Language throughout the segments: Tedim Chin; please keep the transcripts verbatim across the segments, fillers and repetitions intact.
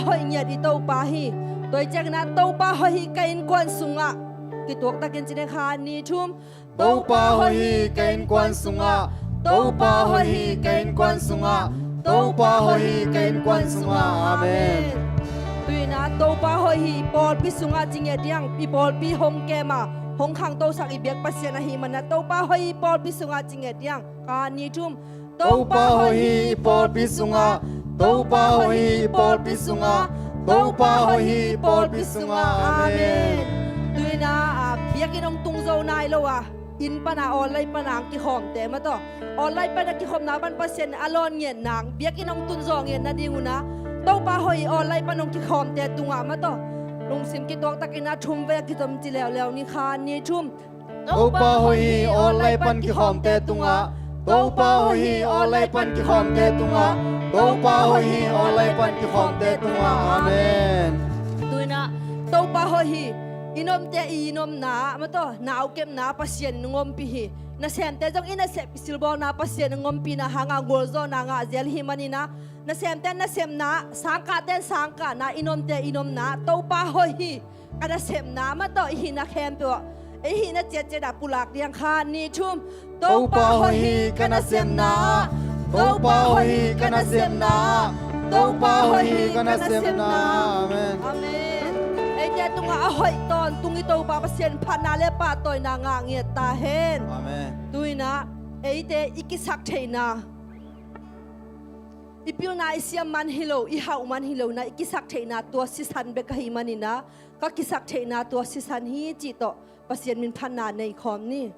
hoih ngiat i Topa hi. Tua hi ciangin ah Topa hoih hi ka innkuan sungah. Kituak takin ci ni, khat, nih, thum. Topa hoih hi ka innkuan sungah. Topa hoih hi ka innkuan sungah. Topa hoih hi ka innkuan sungah. Amen. Tu-in ah Topa hoih hi i pawlpi sungah ci ngiat ding. I pawlpi hong kem a, hong khangtosak i biak Pasian ahih manin ah Topa hoih hi i pawlpi sungah ci ngiat ding. Khat, nih, thum. Topa hoih hi i pawlpi sungah. Topa hoih hi i pawlpi sungah. Topa hoih hi i pawlpi sungah. Amen. Tu-in ah, ah, biakinn hong tung zo nai lo a, inn pan a, online pan a hong kikhawmte mah tawh, online pan a kikhopna pan Pasian a lawn ngiat nang, biakinn hong tun zo ngiat nading un ah, Topa hoih hi online pan hong kikhawmte tungah mah tawh, lungsim kituak takin ah thum vei a kizom ci leuleu ni, khat, nih, thum. Topa hoih hi online pan kikhawmte tungah. Topa hoih hi online pan kikhawmte tungah. Topa hoih hi online pan kikhawmte tungah. Amen. Tu-in ah Topa hoih hi. I nomte i nomna ah mah tawh, na a kepna Pasian in hong ompih hi. Nasemte zong i nasep i silbawlna Pasian in hong ompihna hangah gualzawhna ngah zel hi manin ah, nasemte nasepna, sangkahte sangkahna, i nomte i nomna, Topa hoih hi. Ka nasepna mah tawh i hihna khempeuh ah, i hihna ciatciat ah pulak ding, khat, nih, thum. Topa hoih hi ka nasepna ah. Topa hoih hi ka nasepna ah. Topa hoih hi ka nasepna ah. Amen. Amen. Eite tungah a hoih tawntung i Topa Pasian phatna le pahtawina ngah ngiat ta hen. Amen. Tu-in ah eite i kisaktheihna, i pilna i siam man hi lo, i hauh man hi lo-in ah, i kisaktheihna tua sisan bek ahih manin ah, ka kisaktheihna tua sisan hi cih tawh Pasian min phatna nei khawm ni.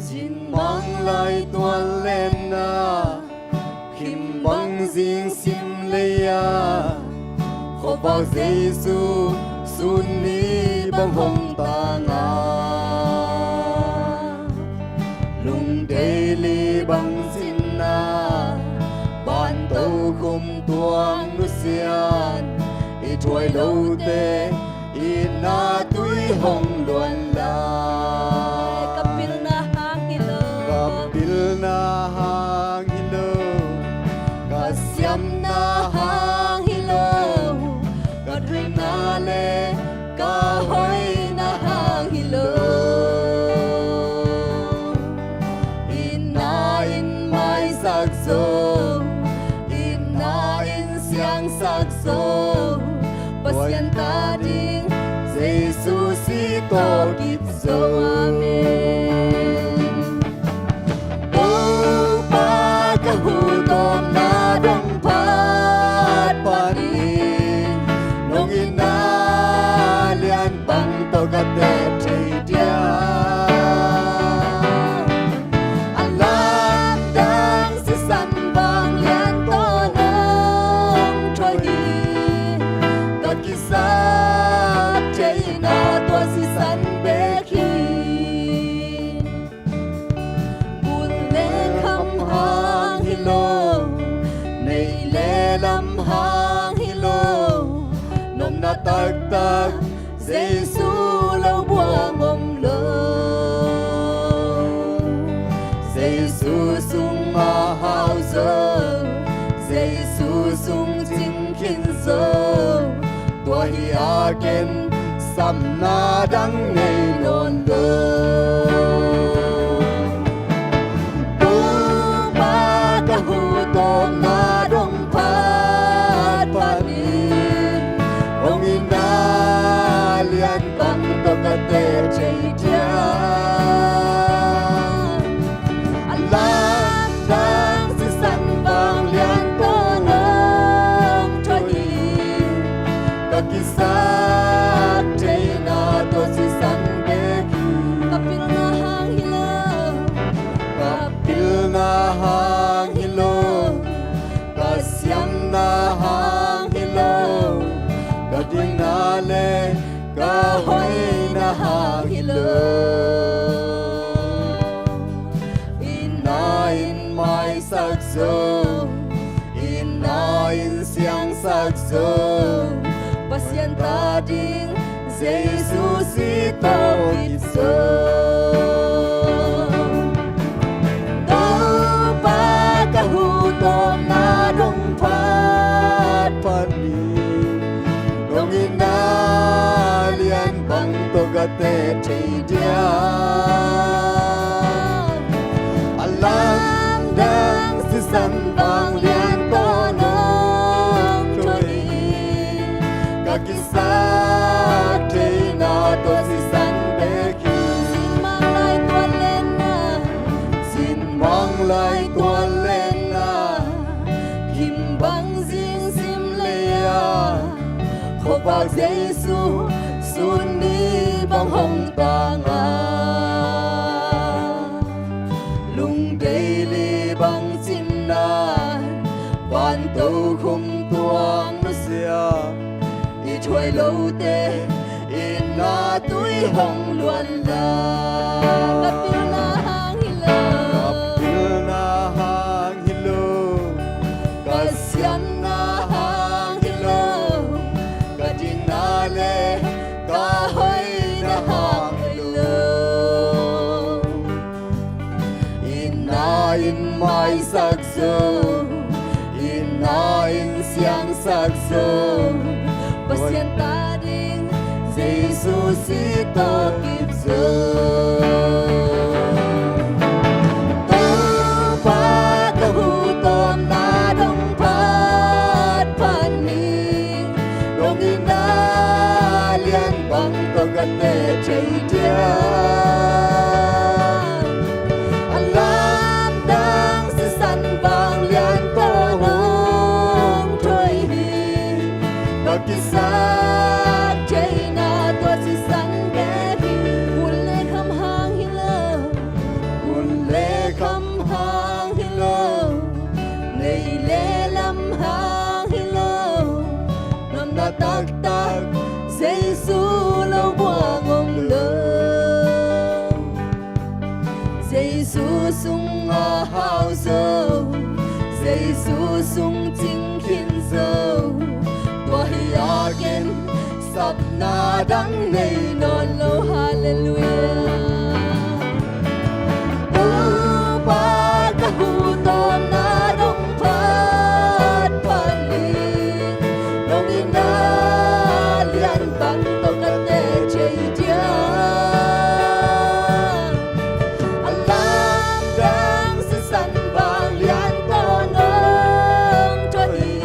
Zin mang lai tuan lenna, khim bang zing sim lei-a, khuavak Jesu sun ni bang hong tang a, lungdei li bang zinna, van tokhom tuang nusiat, i thuai lote itna tui hong luan lai. Ka pilna hang hi lo. Ka pilna hang hi lo. Ka siamna hang hi lo. Ka thuaina le ka hoihna hang hi lo. Itna in maisak zo, itna in siangsak zo, Pasian ta ding Jesu si tawh kip zo. Amen. Topa ka huh tawpna dong phatphat in, nong itna lian bang tawh ka teh thei diam. A lamdang sisan vanglian tawh nong thuah hi. Ka kisaktheihna tua sisan bek hi. Bun le kham hang hi lo, nei le lam hang hi lo, nopna taktak Jesu lo buang om lo. Jesu sung mah hau zo, Jesu sung cing khin zo. Tua hi a ken samna dang nei nawn lo. Topa ka huh tawpna dong phatphat in, hong itna lian bang tawh ka teh thei diam. A lamdang sisan vanglian tawh nong thuah hi. Ka kisaktheihna tua sisan bek hi. Ka pilna hang hi lo. Ka pilna hang Ka dingna le ka hoihna hang hi lo. Inn ah in maisak zo, inn ah in siangsak zo, Pasian ta ding Jesu si tawh kip zo. Topa, ka hu tawpna dong phat phat ni. Nong itna lian bang tawh ka teh thei diam? A lamdang sisan vanglian tawh nong thoi hi. Ka kisak theihna tua sisan bek hi. Zin mang lai tua lenna, zin mang lai tua lenna, him bang zing sim lei a, khuavak Jesu sun ni bang hong tang a, lungdei li bang cinna, van tokhom tuang nusia, i thuai lote itna tui hong luan la. Ka pilna hang hi lo, ka pilna hang hi lo, ka siamna hang hi lo, ka dingna le ka hoihna hang hi lo. Itna in maisak zo, itna in siangsak zo, Pasian ta ding Jesu si tawh kip zo. Topa, ka hu tawpna dong phat phat ni. Nong itna lian bang tawh ka teh thei diam? A lamdang sisan vanglian tawh nong thoi hi. Ka kisak theihna tua sisan bek hi. Hun le kham hang hi lo, hun le kham hang hi lo, nei le lam hang hi lo, nopna taktak Jesu lo buang om lo. Jesu sungah hau zo, Jesu sung cing khin zo, tua hi a ken sapna dang nei nawn lo. Halleluiah. Topa, ka hu tawpna dong phat phat ni. Nong itna lian bang tawh ka teh thei diam? A lamdang sisan vanglian tawh nong thoi hi.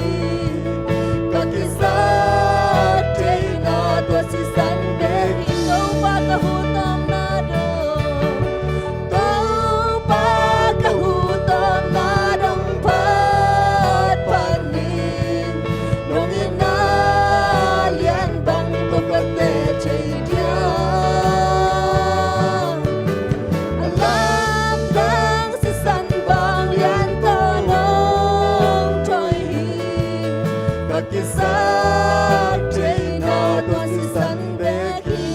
Ka kisak theihna tua sisan bek hi. Topa, ka hu tawpna dong, Topa, ka hu tawpna dong phat phat ni. Nong itna lian bang tawh ka teh thei diam? A lamdang sisan vanglian tawh nong thoi hi. Ka kisak theihna tua sisan bek hi.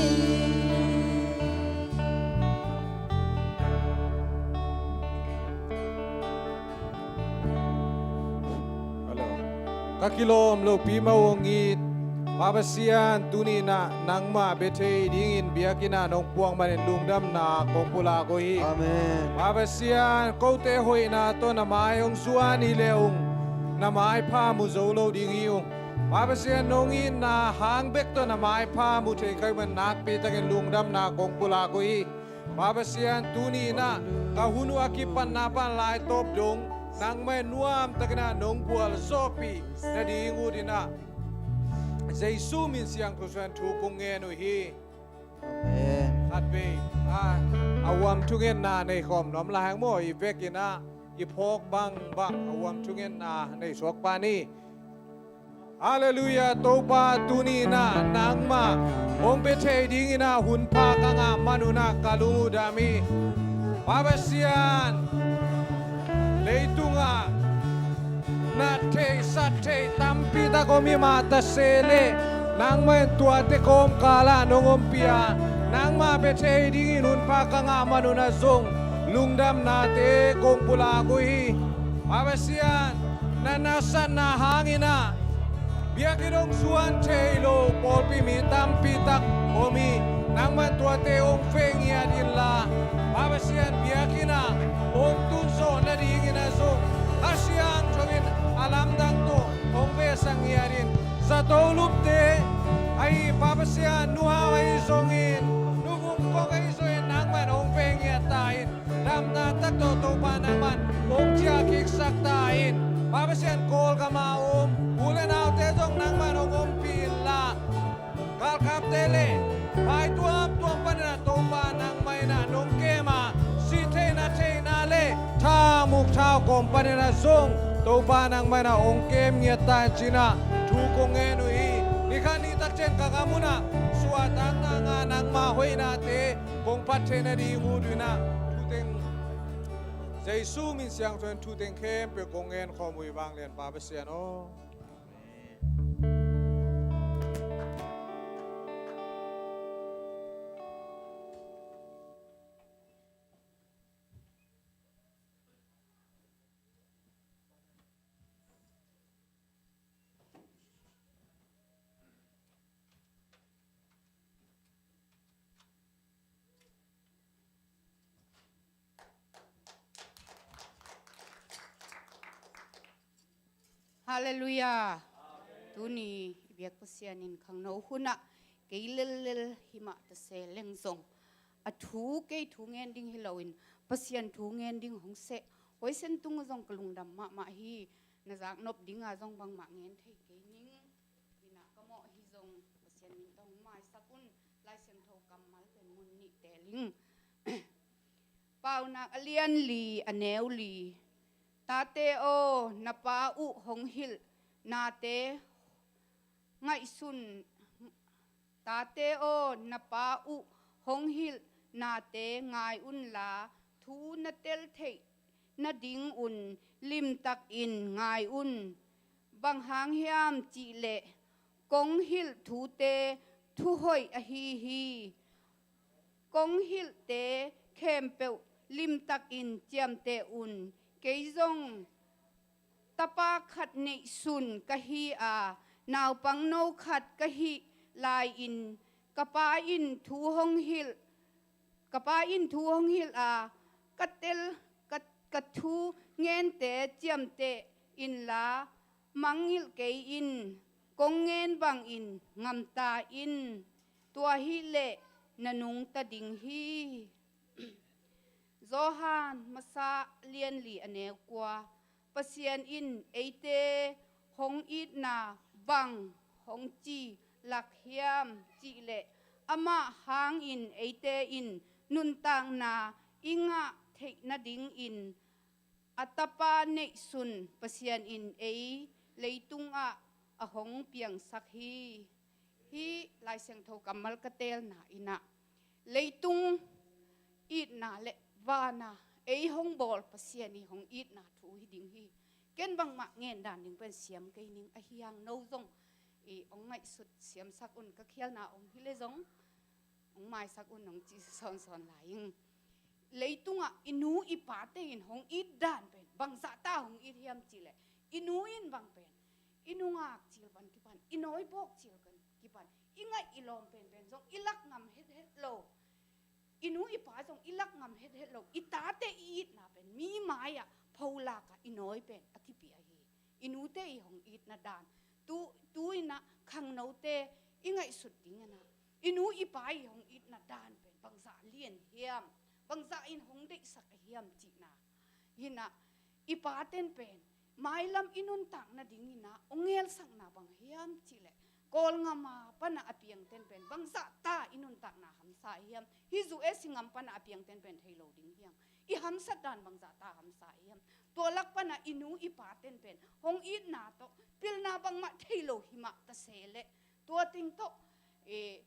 Ka kilawm lopi mah uh hong it Pa Pasian, tuni-in ah nangmah bia thei dingin biakinn ah nong puak manin lungdamna kong pulak uh hi. Amen. Pa Pasian, kote hoihna tawh na mai hong zuan hi leh ung, na maipha mu zo lo ding hi ung. Pa Pasian, nong itna hang bek tawh na maipha mu thei ka hih manin nakpi takin lungdamna kong pulak uh hi. Pa Pasian, tuni-in ah ka hun uh a kipatna pan laitawp dong nangmah in nuamtakin ah nong gualzawhpih nading utin ah Jesu min siangtho suangin thu kong ngen uh hi. Amen. Khatvei a, a huam thungetna nei khawm nuam lai hang maw, i vekin ah i phawk bangbang a huam thungetna nei suak pah ni. Halleluiah. Topa, tuni-in ah nangmah hong bia thei dingin ah hunpha ka ngah man un ah ka lung uh dam hi. Pa Pasian, leitungah nat thei sat thei tampi tak om hi mah ta se leh, Nangmah in tuate kawmkal ah nong ompih a, nangmah bia thei dingin hunpha ka ngah man un ah zong lungdamnate kong pulak uh hi. Pa Pasian, na nasatna hangin ah biakinn hong suan thei lo pawlpi mi tampi tak om hi. Nangmah in tuate hong veng ngiat inla, Pa Pasian, biakinn ah hong tun zawh nadingin ah zong Kha Siangtho in a lamdang tawh hong vehsak ngiat in. Zato lupte ahi, Pa Pasian, nu Hau ahi zongin, nu Vung Kok ahi zongin, nangmah in hong veng ngiat ta in. Damna tak tawh Topa nangmah in hong ciah kiksak ta in. Pa Pasian, Kawlgam a om u le naute zong nangmah in hong ompih inla, galkapte le pai tuamtuam panin ah Topa nangmah in ah nong kem a, sih theihna theihna le thamuk thau kawm panin ah zong Topa nangmah in ah hong kem ngiat ta in ci-in ah thu kong ngen uh hi. Ni khat ni tak ciang ka gam un ah suahtakna ngah, nangmah hoihnate kong phat theih nading ut uh in ah, thuteng Jesu min siangtho in thuteng khempeuh kong ngen khawm uh hi, vanglian Pa Pasian aw. Halleluiah. Tuni i biak Pasian in khangno hunah kei lellel himah tase leng zong, a thu kei thu ngen ding hi loin Pasian thu ngen ding hong seh. Huaisen tung uh zong ka lungdam mahmah hi. Na zaknop dinga zong bangmah ngen thei kei ning. Hinah ka mawh hi zong Pasian min tawh hong maisak un. Lai Siangtho kammal pen mun nih teel ing. Paunak a lian li, a neu li. Tate aw, na pa uh hong hilh nate ngaihsun. Tate aw, na pa uh hong hilh nate ngai unla, thu na tel theih nadingun limtakin ngai un. Bang hang hiam cihleh kong hilh thute thuhoih ahi hi. Kong hilhte khempeuh limtakin ciamteh un. Kei zong tapa khat neihsun ka hi a, naupangno khat ka hih lai-in ka pa in thu hong hilh, ka pa in thu hong hilh a, ka tel, ka, ka thu ngente ciamteh inla, mangngilh kei in. Kong ngen bangin ngamta in. Tua hileh na nungta ding hi. Johan masa lian li, a neu kua. Pasian in eite hong itna bang hong ci lak hiam cihleh, amah hangin eite in nuntakna i ngah theih nadingin a tapa neihsun Pasian in ei leitungah a hong piangsak hi. Hih Lai Siangtho kammal ka teelna inah leitung itna le vana ei hong bawl Pasian i hong itna thu hi ding hi. Ken bangmah ngen dan ding pen siam kei ning, a hiang no zong i hong ngaihsut siamsak un, ka khialna hong hi le zong hong maisak un hong ci sawnsawn lai ing. Leitungah i nu i pate in hong it dan pen bangzahta hong it hiam cihleh, i nu in bang pen i nungak cil pan kipan, i nawibawk cil kan kipan, i ngaih i lawm penpen zong i lak ngam hethet lo. I nu i pa zong i lak ngam hethet lo. I tate i itna pen mi mai-ah pholakah i nawi pen a kipia hi. I nute i hong itna dan. Tu, tu inah khangnote i ngaihsut ding inah, i nu i pa i hong itna dan pen bangzah lian hiam, bangzah in hong deihsak a hiam cihna. Hinah i paten pen mailam i nuntak nading inah hong ngelsakna bang hiam cihleh, Kawlngam a pana a piangten pen bangzahta i nuntakna hamsa hiam? Hih U S A ngam pana a piangten pen thei lo ding hiam? I hamsat dan bangzahta hamsa hiam? Tua lak pana i nu i paten pen hong itna tawh pilna bangmah thei lo himah ta se leh, tua ting tawh, eh,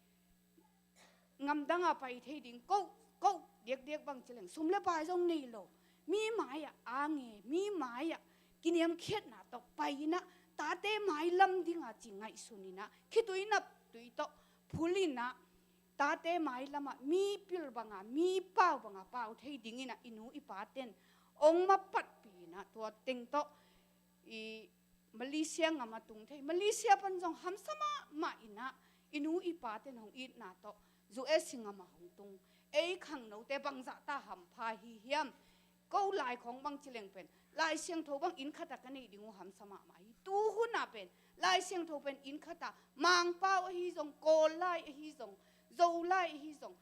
ngamdanga pai thei ding, koh, koh diakdiak bang cileng, sum le pai zong nei lo. Mi mai-ah ange, mi mai-ah kiniamkhiatna tawh pai inah, tate mailam dinga ci ngaihsun inah, khitui inah tui tawh phul inah, tate mailamah mi pil banga, mi pau banga pau thei dinginah i nu i paten ong mapatpi inah, tua teng tawh i Malaysia ngam a tung thei. Malaysia pan zong hamsa mahmah inah i nu i paten hong itna tawh U S i ngam a hong tung. Ei khangnote bangzahta hampha hi hiam? Ko lai khawng bang ci leng pen Lai Siangtho bang inn khata ka neih ding uh hamsa mahmah hi. Tu huna pen Lai Siangtho pen inn khata Mangpau ahi zong, Kawl lai ahi zong, Zo lai ahi zong,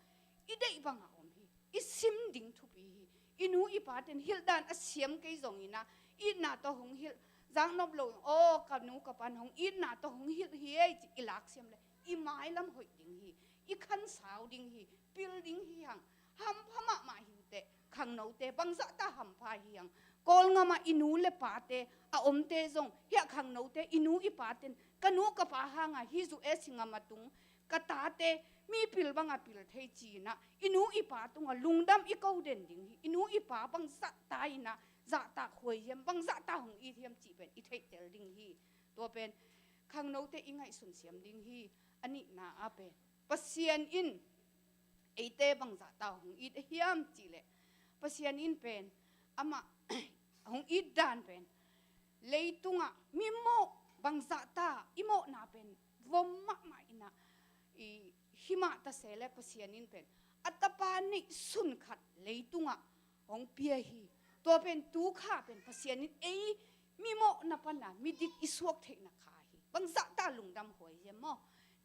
i deih banga om hi. I sim ding thupi hi. I nu i paten hilhdan a siam kei zongina, itna tawh hong hilh, zaknop lo, aw, ka nu ka pan hong itna tawh hong hilh hi ei ci i lak siam le i mailam hoih ding hi. I khansau ding hi. Pil ding hi hang. Hampha mahmah hi uh teh, khangnote bangzahta hampha hi hang. Kawl ngamah i nu le pate a omte zong, hiah khangnote i nu i paten, ka nu ka pa hanga hi U S i ngam a tung, ka tate mi pil banga pil thei cinah, i nu i pa tunga lungdam i ko den ding hi. I nu i pa bangzahta inah zahtak huai hiam, bangzahta hong it hiam cih pen i theihtel ding hi. Tua pen khangnote i ngaihsun siam ding hi. A nihna ah pen Pasian in eite bangzahta hong it a hiam cihleh, Pasian in pen amah hong it dan pen leitungah mimawh bangzahta i mawhna pen vom mahmah inah, i himah tase le Pasian in pen a tapa neihsun khat leitungah hong pia hi. Tua pen tukha pen Pasian in ei mimawhna pana midik i suak theihna kha hi. Bangzahta lungdam huai hiam maw?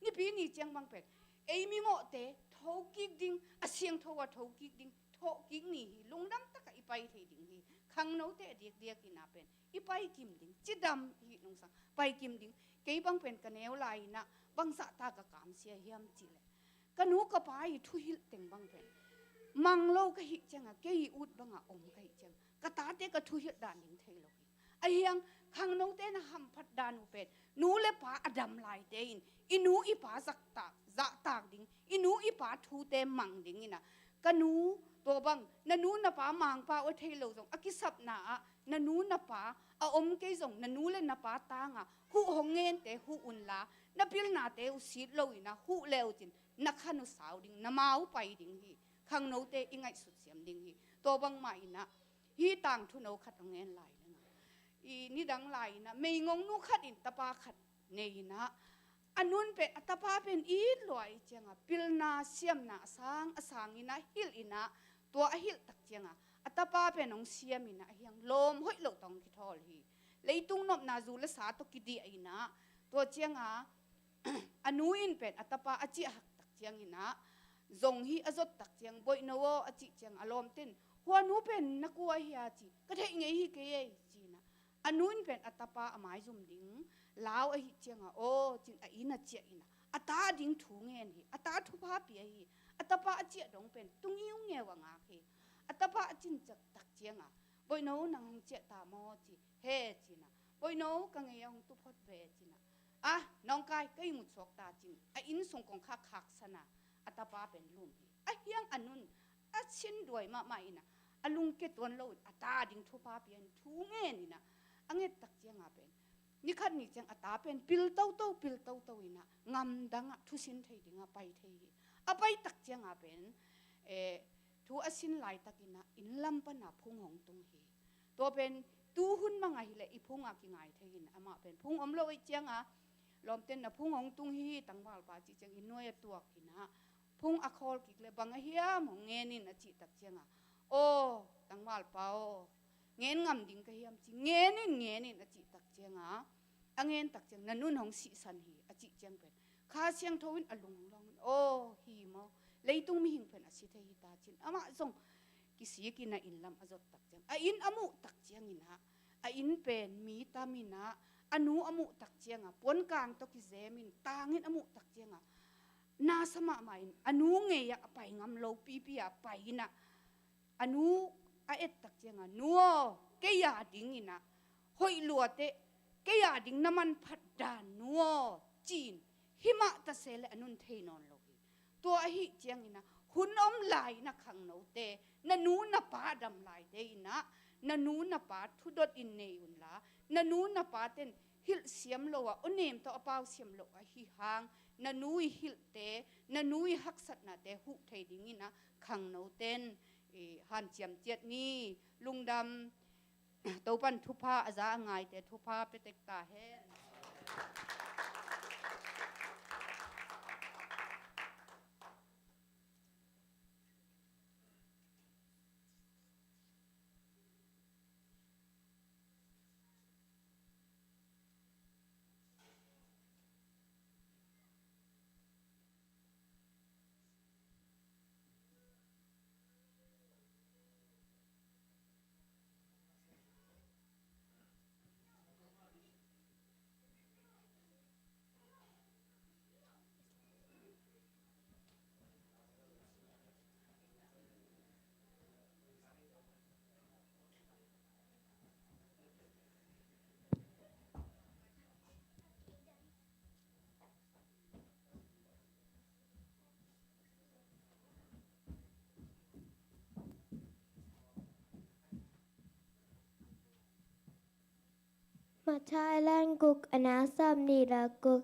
Nipi ni ciang bang pen ei mimawhte thokik ding, a siangtho a thokik ding, thokik ni hi. Lungdam taka i pai thei ding hi. Khangnote a diakdiak inah pen i paikim ding, cidam i hih nungsang paikim ding. Kei bang pen ka neu lai inah bangzahta ka kamsia hiam cihleh, ka nu ka pa i thuhilh teng bang pen mang lo ka hih cianga, kei i ut banga om ka hih cianga, ka tate ka thuhilh dan ding thei lo hi. Ahi hang khangnote na hamphat dan uh pen nu le pa a dam laite in i nu i pa zahtak, zahtak ding, i nu i pa thute mang ding inah, ka nu, tua bang na nu na pa Mangpau a thei lo zong, a kisapna ah na nu na pa a om kei zong, na nu le na pa tanga huh hong ngente huh unla, na pilnate uh sit lo inah huh le uh cin, na khan uh sau ding, na ma uh pai ding hi. Khangnote i ngaihsut siam ding hi. Tua bangmah inah hih tangthu no khat hong ngen lai lenga, i nidang lai inah meingongnu khat in tapa khat nei inah, a nun pen a tapa pen it lua i cianga pilna siamna a sang a sang inah hilh inah, tua a hilh tak cianga a tapa pen hong siam inah, ahi hang lawm hoih lo tawh hong kithawl hi. Leitung nopna zu le sa tawh kidiah inah, tua cianga a nu in pen a tapa a ciah hak tak ciang inah, zong hi a zot tak ciang, "Boihno aw," a cih ciang a lawmten, "Hua nu pen na kua hia?" ci. "Ka theih ngei hi kei ei," ci inah, a nu in pen a tapa a maizum ding lau ahih cianga, "Aw," cin a inn a ciah inah, a ta ding thu ngen hi. A ta thupha pia hi. A tapa a ciah dong pen tung iungeu a ngak hi. A tapa a cin ciah tak cianga, "Boihno, nang hong ciah ta maw?" ci. "He," cinah, "Boihno, ka ngei a hong tuphot ve," cinah, "Ah, nawngkai, ka ihmut suak ta," cin a inn sung kongkhak khaksanah a tapa pen lum hi. Ahi hang a nun a sinduai mahmah inah, a lungke tuan loin a ta ding thupha pian thu ngen inah, a nget tak cianga pen nikhat ni ciang a ta pen pil toto, pil toto inah ngamdangah thusin thei dingah pai thei hi. A pai tak cianga pen, eh, thu a sin laitak inah inn lam pana phung hong tung hi. Tua pen tu hun mang ahileh i phung a kingai thei in, amah pen phung om lo ahih cianga, lawmten na phung hong tung hi, tangvalpa, cih ciang inn nuai a tuak inah, phung a khawl kik le, "Bang a hiam hong ngen in?" a cih tak cianga, "Aw, tangvalpa aw, ngen ngam ding ka hiam?" ci. "Ngen in, ngen in," a cih tak cianga, a ngen tak ciang, "Na nun hong sihsan hi," a cih ciang pen Kha Siangtho in a lunglawng in, "Aw, hi maw? Leitung mihing pen a si thei hi ta," cin amah zong kisik inah inn lam a zot tak ciang, a inn a muh tak ciang inah, a inn pen mi tam inah, a nu a muh tak cianga puankang tawh kizem in tangin a muh tak cianga, nasa mahmah in a nu ngei ah a pai ngam lo pipi a pai inah, a nu a et tak cianga, "Nu aw, kei a ding inah hoih luateh, kei a ding na manphat dan, nu aw," ci-in himah tase le a nun thei nawn lo hi. Tua ahih ciang inah hun om lai inah khangnote, na nu na pa a dam laite inah na nu na pa thudot in nei unla, na nu na paten hilh siam lo a, aw nem tawh a pau siam lo ahi hang, na nu i hilhte, na nu i haksatnate huh thei dingin ah khangnote in, eh, hanciam ciat ni. Lungdam. Topan thupha a za a ngaite thupha pia tek ta hen. Matthai a lian guk, a neu sawmnih le guk.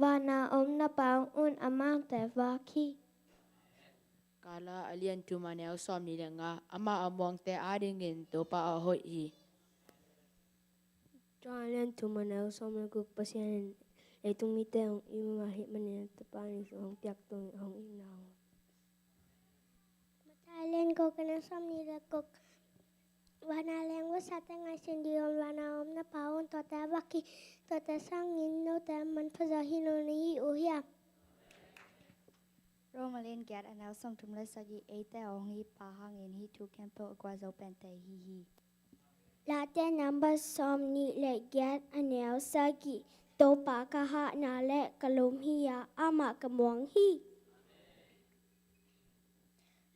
Vana om na Pa hong un, amah hong tek vak hi. Gala a lian thum, a neu sawmnih le nga. Amah a muangte adingin Topa a hoih hi. Johan a lian thum, a neu sawm le guk. Pasian in leitung mite hong it mahmah ahih manin a Tapa in hong piak tungin hong itna hong. Matthai a lian guk, a neu sawmnih le guk. Vana leng vasate ngaihsun ding om, vana om na Pa hong un, tuate a vak hi. Tuate sangin note a manpha zaw hi lo na hi uh hiam? Rom a lian giat, a neu sawmthum le sagih. Eite hong it pa hangin hih thu khempeuh a gualzo pente ihi hi. Late number sawmnih le giat, a neu sagih. Topa ka hahna le ka lum hi a, amah ka muang hi.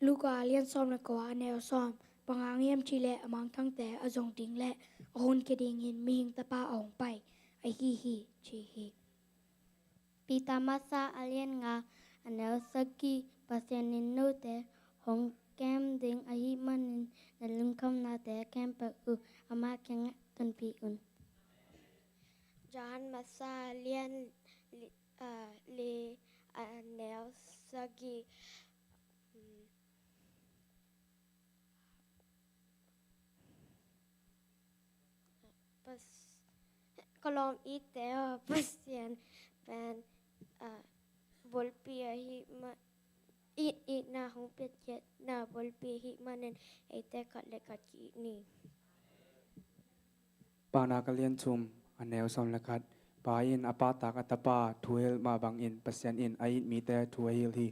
Luka a lian sawm le kua, a neu sawm. Bang hang hiam cih leh a mangthangte a zong ding le a honkhia dingin Mihing Tapa a hong pai ahi hi, ci hi. Peter masa a lian nga, a neu sagih. Pasian in note hong kem ding ahih manin na lungkhamnate khempeuh uh amah kiangah tonpih un. Johan masa a lian li, a, li, a neu sagih. Hmm. Pas, ka lawm itte aw, Pasian pen, a, bulpi ahih ma, it, itna hong piakkhiatna bulpi ahih manin eite khat le khat ki-it ni. Paunak a lian thum, a neu sawm le khat. Pa in a pahtak a Tapa thu a hilh mah bangin Pasian in a it mite thu a hilh hi.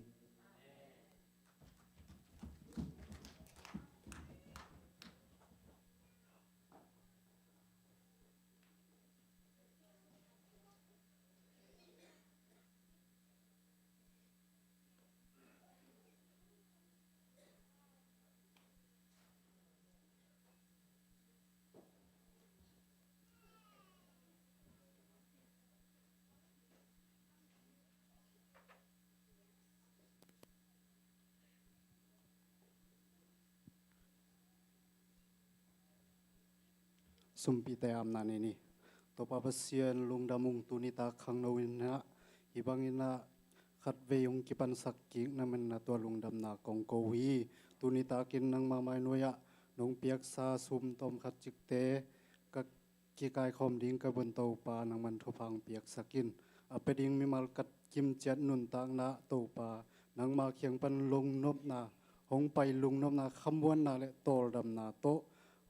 Sumpite apna nei ni. Topa Pasian, lungdam ung, tuni tak khangno in ah, hih bangin ah khatvei hong kipansak kik na manin ah tua lungdamna kong ko uh hi. Tuni takin nangma mainuai ah nong piaksa sum tawmkhat cikte ka kikaikhawm ding ka bun Topa, nangman thupha hong piaksak in. A pia ding mimal khat kimciat nuntakna Topa, nangma kiang pan lungnopna, hong pai lungnopna, khamuanna le tawldamna tawh,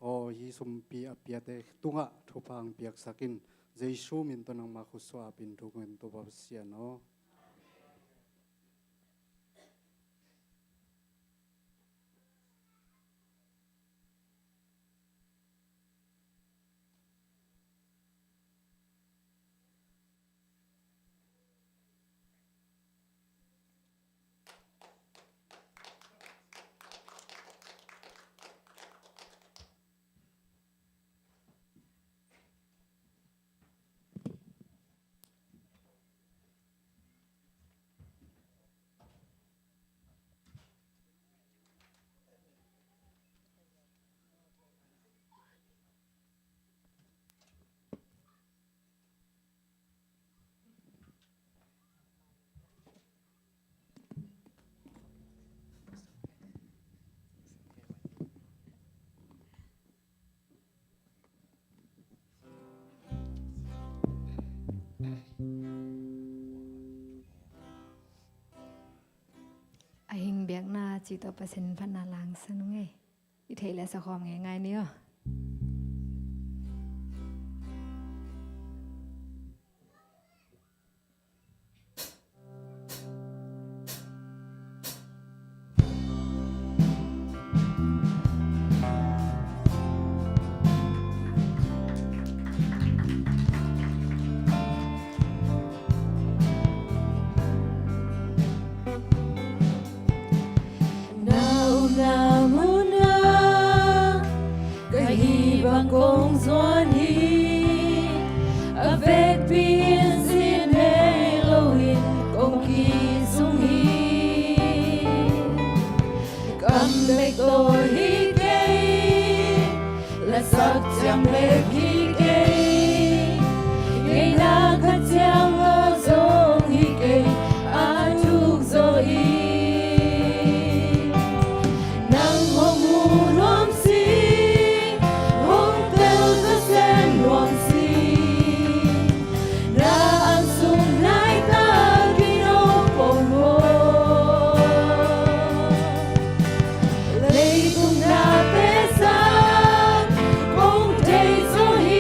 aw, hih sumpi a piate tungah thupha hong piaksak in. Jesu min tawh nangma khutsuah apin thuk in, Topa Pasian aw. Biakna cih tawh Pasian phatna langsan ung ei. I theih leh sa khawm ngeingai ni aw. Na omna munah ka hih bang kong zuan hi. A vekpi in sin hei loin kong kizung hi. Kam bek tawh hi kei, lasak ciang bek hi kei, ngeina khat ciang aw zong hi kei, a thuk zaw hi. Nang hong mu nuam si, hong tel zaw sem nuam si, na ang sung nai takin hong pom aw. Leitung nate sang kong thei zaw hi.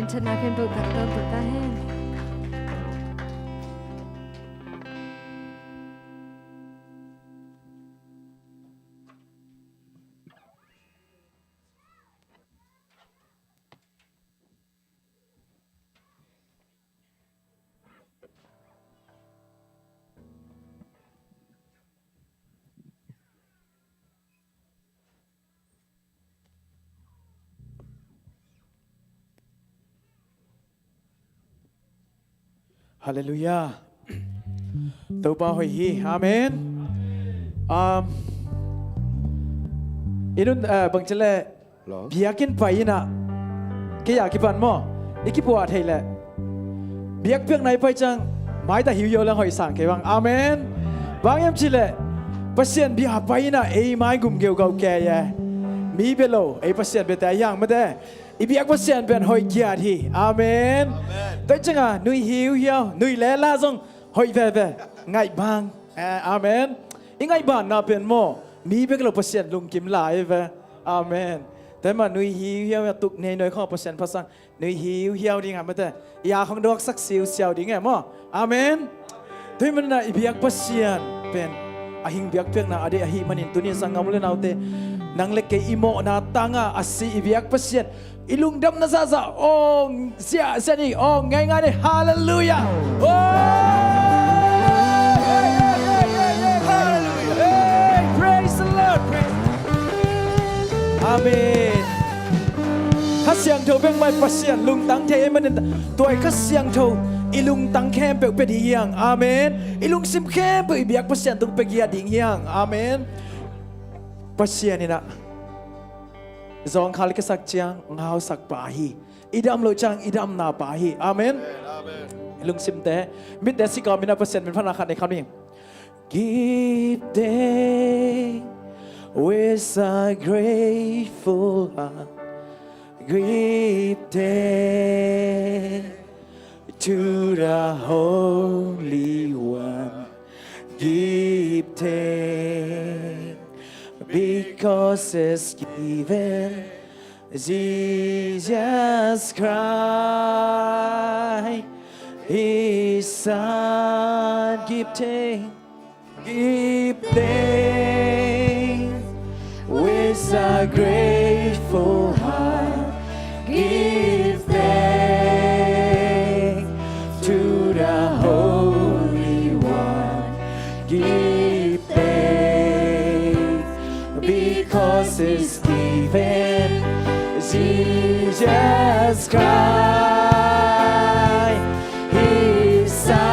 Thanna khempeuh tangtang tawh ta hen. Halleluiah. Topa hoih hi. Amen. Um, i nun, eh, bangci le biakinn pai in ah kei a kipan maw, i kipuah theih leh biakpiakna i pai ciang maita hiuhiau leng hoih sang kei bang. Amen. Bang hiam cih leh Pasian bia pai in ah ei mai gum geugau kei e. Mi bia lo, ei Pasian biate a hiang mate. I biak Pasian pen hoih kiat hi. Amen. Tua ciangah nui hiuhiau, nui lela zong hoih veve. Ngaihbang. Eh, amen. I ngaihbanna pen maw, mi bek lo Pasian lungkim lai ve. Amen. Tua mah nui hiuhiau a tuk nei noi khawng Pasian phatsang nui hiuhiau ding a mate. I a khawng duaksak siusiau ding e maw. Amen. Tua hi manin ah i biak Pasian pen a hing biakpiakna a deih ahih manin tuni in sanggam u le naute, nang le kei i mawhna tangah a si i biak Pasian i lungdamna zahzah awng ziahziah ni, awng ngaingai ni. Halleluiah. Oh! Hey, praise the Lord. Praise. Amen. Kha Siangtho bek mah Pasian lungtang thei ahih manin tua i Kha Siangtho i lungtang khempeuh pia ding hiang. Amen. I lungsim khempeuh i biak Pasian tung pia ding hiang. Amen. Pasian in ah zawngkhal i kisak ciang ngausak pa hi. I dam loh ciang i damna pa hi. Amen. Amen. I lungsimte, mitte sik a om in ah Pasian min phatna khat nei kham ni. Give thanks with a grateful heart. Give thanks to the Holy One. Give thanks because it's given Jesus Christ, His Son. Give thanks, give thanks with a grateful heart. Give thanks to the Holy One. Give thanks because it's given Jesus Christ, His Son.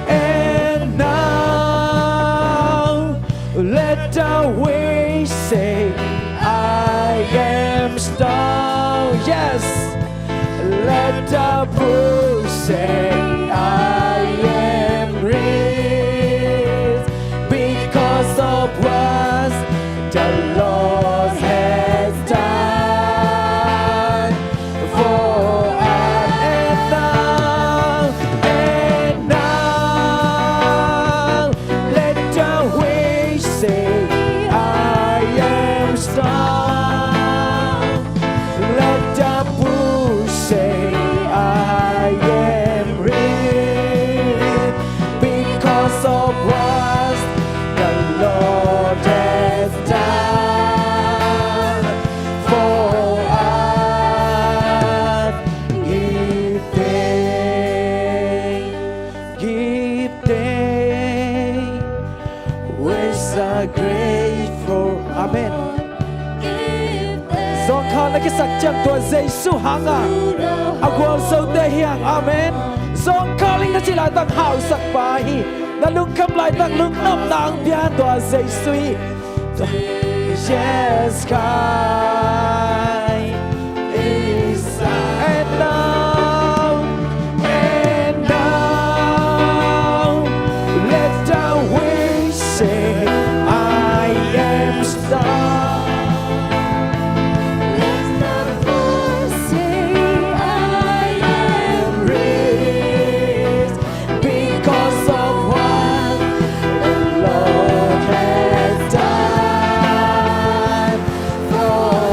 And now let the weak say, "I am strong." Yes. Let the poor say, "I am rich because of what the Lord has done for us." And now, and now, let the weak say, "I am strong." Let the poor say, "I am rich because of what the Lord has done for us." Give thanks, give thanks with a grateful. Amen. Zawngkhal na kisak ciang tua Jesu hangah a gualzote hiang. Amen. Zawngkhal ing na cih laitak hausak pa hi. Na lungkham laitak lungnopna ang pia tua Jesu hi. Jesus Christ is, and now, and now, let the weak say, "I am strong." Let the poor say, "I am rich because of what the Lord has done for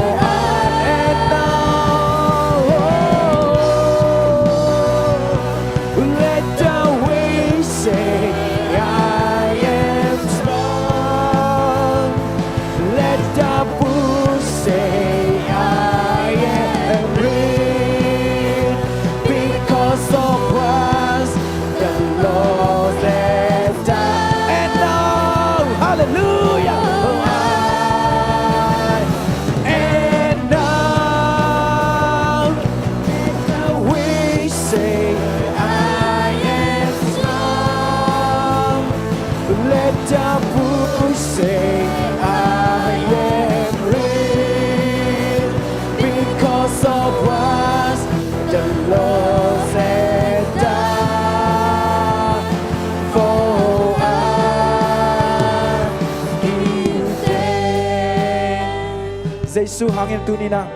Jesu hangin tuni-in ah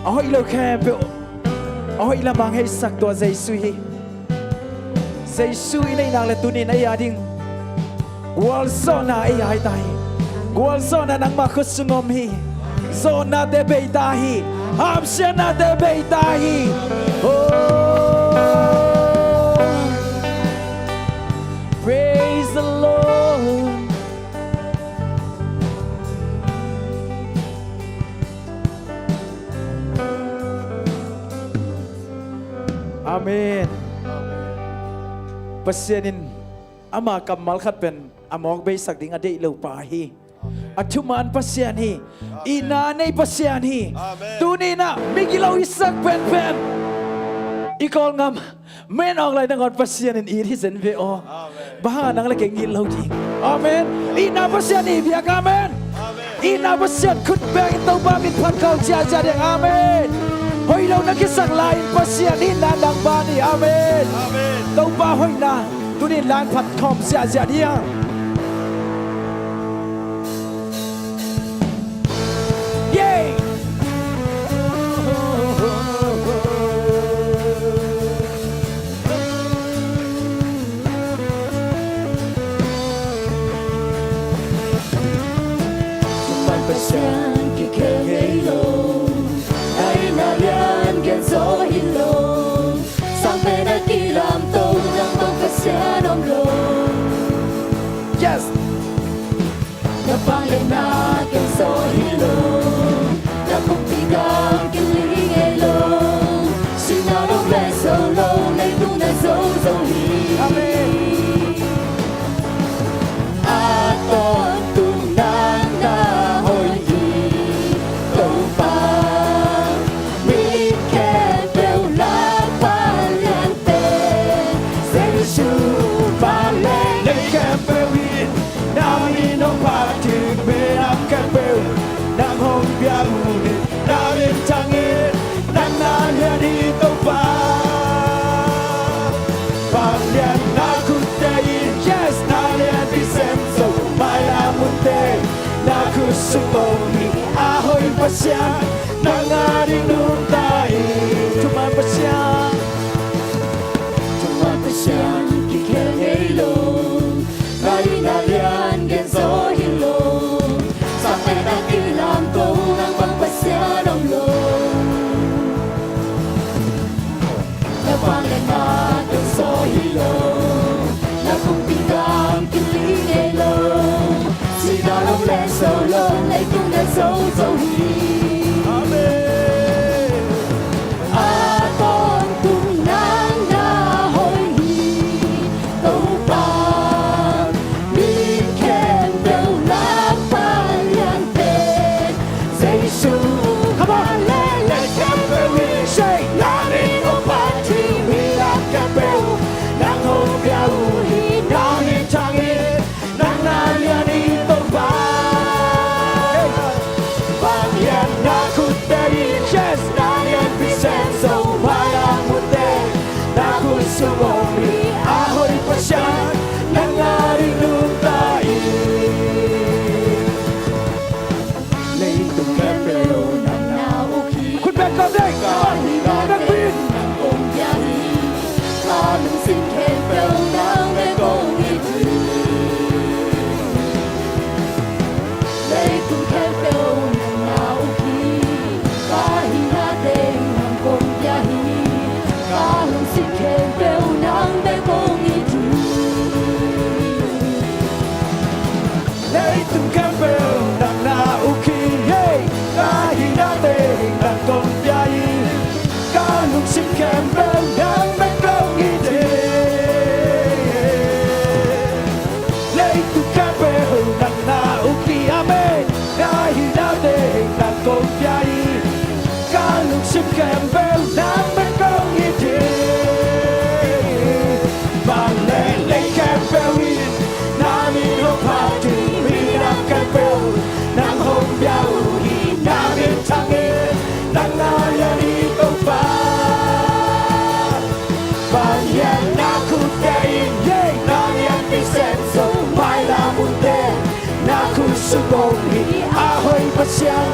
a hoih lo khempeuh a hoih lamah hong heisak tua Jesu hi. Jesu i neih nak leh tuni-in ei a ding gualzawhna ei a hi ta hi. Gualzawhna nangmah khut sung om hi. Zawhnate bei ta hi. Hamsiatnate bei ta hi. Oh, praise the Lord. Amen. Pasian in ama kammal khat pen a mawk beisak ding a deih lo pa hi. A thuman Pasian hi. Itna nei Pasian hi. Amen. Tuni-in ah migilo i sak penpen i Kawlgam men awk lai nangawn Pasian in it hi zen ve aw. Amen. Bang hang a nang le kei ngit lo ding? Amen. Itna Pasian i biak, amen. Amen. Itna Pasian khut bengin Topa min phat khawm ziahziah ding, amen. Hoih lo na kisak lai-in Pasian itna nang ban hi, amen. Amen. Topa hoihna tuni-in la-in phat khawm ziahziah ding. Yeah. Thuman Pasian kikhel ngei lo, na itna lian gen zaw hi lo. Sang pen a kilamto, nang bang Pasian om lo. Yes. Na vangliatna ken zaw hi lo, na pumpi gam kiling ngei lo. Sihna lo le zo lo, leitung na zo zo hi. Amen. A tawntung nang na hoih hi, Topa. Mi khempeuh Lalpa lian pen Jesu. Vanleng lei khempeuh in na min hong phat hi. Minam khempeuh nang hong pia uh hi. Na min thang hi, nang na lian hi, Topa. Vangliatna khutte in, yes, na lianpi sem zo. Mailam hunte na khut sung om hi. A hoih Pasian nang a ding nungta hi. Thuman Pasian, thuman Pasian kikhel ngei lo, na itna lian gen zaw hi lo. Sang pen a kilamto, nang bang Pasian om lo. Na vangliatna ken zaw hi lo, na pumpi gam kiling ngei lo. Sihna lo le zo lo, leitung na zo zo hi. Amen. A tawntung nang na hoih hi, Topa. Mi khempeuh Lalpa lian pen Jesu. Come on. Vanleng lei khempeuh in, say, na min hong phat hi. Minam khempeuh nang hong pia uh hi. Na min thang hi, nang na lian hi, Topa. Vangliatna khutte in, yes, na lianpi sem zo. Mailam hunte na khut sung om hi. A hoih Pasian nang a ding nungta hi. Leitung khempeuh nang na uk hi. Khut beng kawm ding. Ka hihna teng nang kong pia hi. Ka lungsim khempeuh nang bek kong it hi. Leitung khempeuh nang na uk hi. Ka hihna teng nang kong pia hi. Ka lungsim khempeuh nang bek kong it hi. Leitung khempeuh nang na uk hi, hey. Ka hihna teng nang kong pia hi. Ka lungsim khempeuh nang bek kong it hi. Leitung khempeuh nang na uk hi, amen. Ka hihna teng nang kong pia hi. Ka lungsim khempeuh nang bek kong it hi. Vanleng lei khempeuh in na min hong phat hi. Minam khempeuh nang hong pia uh hi. Na min thang hi, nang na lian hi, Topa. Vangliatna khutte in, yeah, na lianpi sem zo. Mailam hunte na khut sung om hi. A hoih Pasian,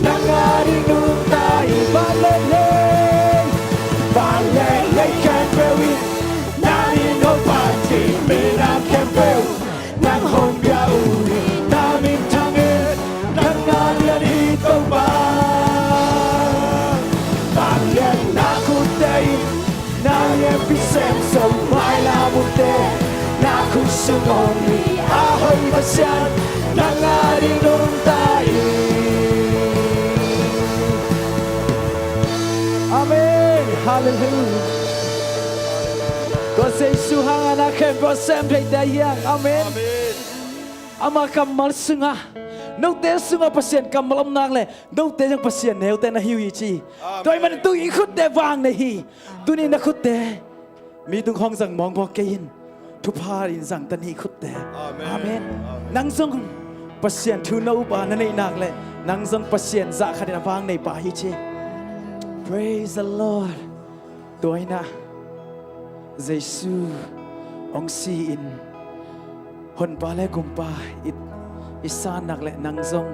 nang a ding nungta in, vanleng lei, vanleng lei khempeuh in na min hong phat hi. Minam khempeuh nang hong pia uh hi. Na min thang in, nang a lian hi Topa. Vanglian na khutte in na lianpi sem zo, mailam utte na khut sung om hi. A hoih Pasian, nang a ding nungta in. Amen. Halleluiah. Tua Jesu hangah na khempeuh a sem thei ta hiang. Amen. Amen. Ama kammal sungah, note sungah Pasian kammal om nak leh note zong Pasian neute na hi uh hi ci. Amen. Tua ahih manin tu-in khutte vang nei hi. Tuni na khutte mi tung khawng zang mawkmawk kei in. Thupha in zang ta ni khutte. Amen. Amen. Amen. Nang zong Pasian thu na up a na neih nak leh nang zong Pasian zah khat in a vang nei pa hi ci. Praise the Lord. Tua in ah Jesu hong si-in Honpa le Gumpa i, i san nak leh nang zong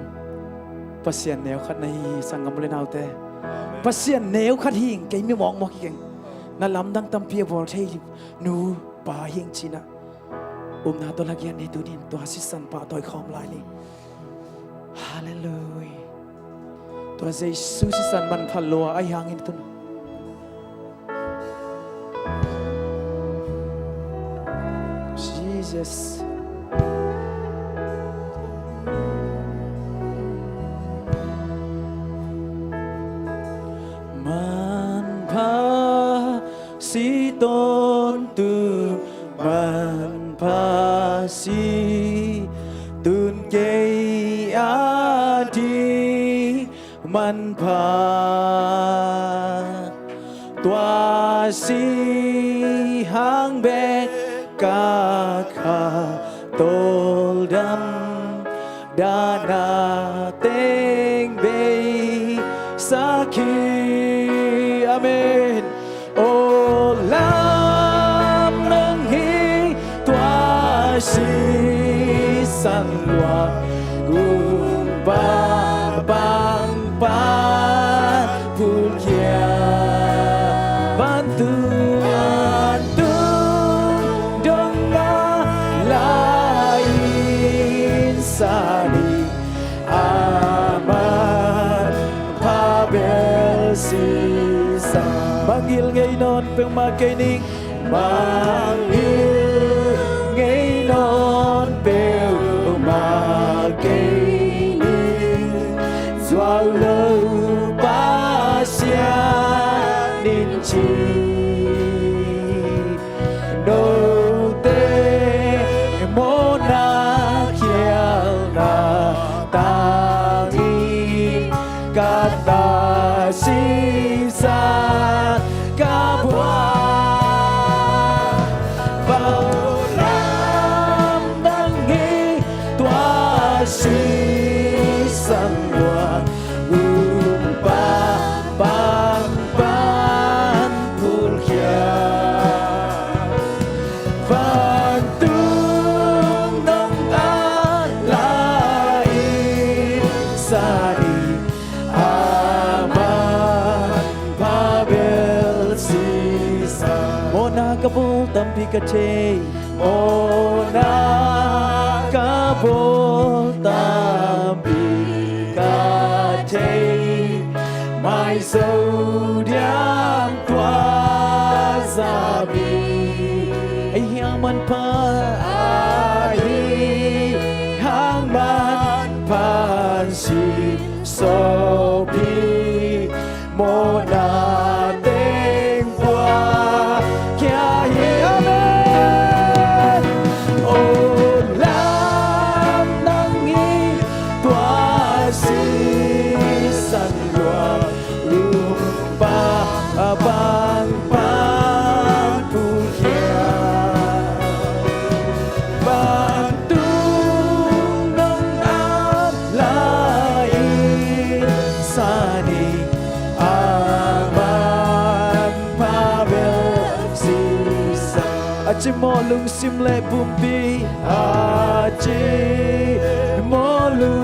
Pasian neu khat na hi hi, sanggam u le naute. Amen. Pasian neu khat hi ing, kei mi mawkmawk hi keng. Na lamdang tampi a bawl thei nu pa hi ing ci-in ah upna tawh lagiat ni. Tuni-in tua sisan pahtawi khawm lai ni. Halleluiah. Tua Jesu sisan manpha lua ahih hangin tun Jesus. Manpha si tawntung, manpha si tun kei a ding manpha. Tua si hang bek ka kha tawldam, dahna teng bei sak hi. Amen. Aw lamdang hi tua sisan lua, Gumpa bang pan phulkhia. Vantung, vantung dong a la-in sa ni. A manpha bel sisa. Mangngilh ngei nawn peuhmah kei ning. Mangngilh ngei nawn peuhmah kei ning. Zuau lo Pasian in ci. Note mawhna khialhna tangin ka ta sisan ka buak. Bang lamdang hi tua sisan lua, Gumpa bang pan phulkhia. Vantung dong a la-in sa ni. A manpha bel sisa. Mawhna ka bawl tampi ka thei. Mawhna ka bawl tampi ka thei, mai zo diam tua zah bek. Ahih hang manpha, ahih hang manpha in si sawp hi. Mawhna teng puakkhia hi. Amen. Aw lamdang hi tua sisan lua, Gumpa bang pan phulkhia. Vantung dong a la-in sa ni. A manpha bel sisa. A cimawh lungsim le pumpi, a cimawh lungsim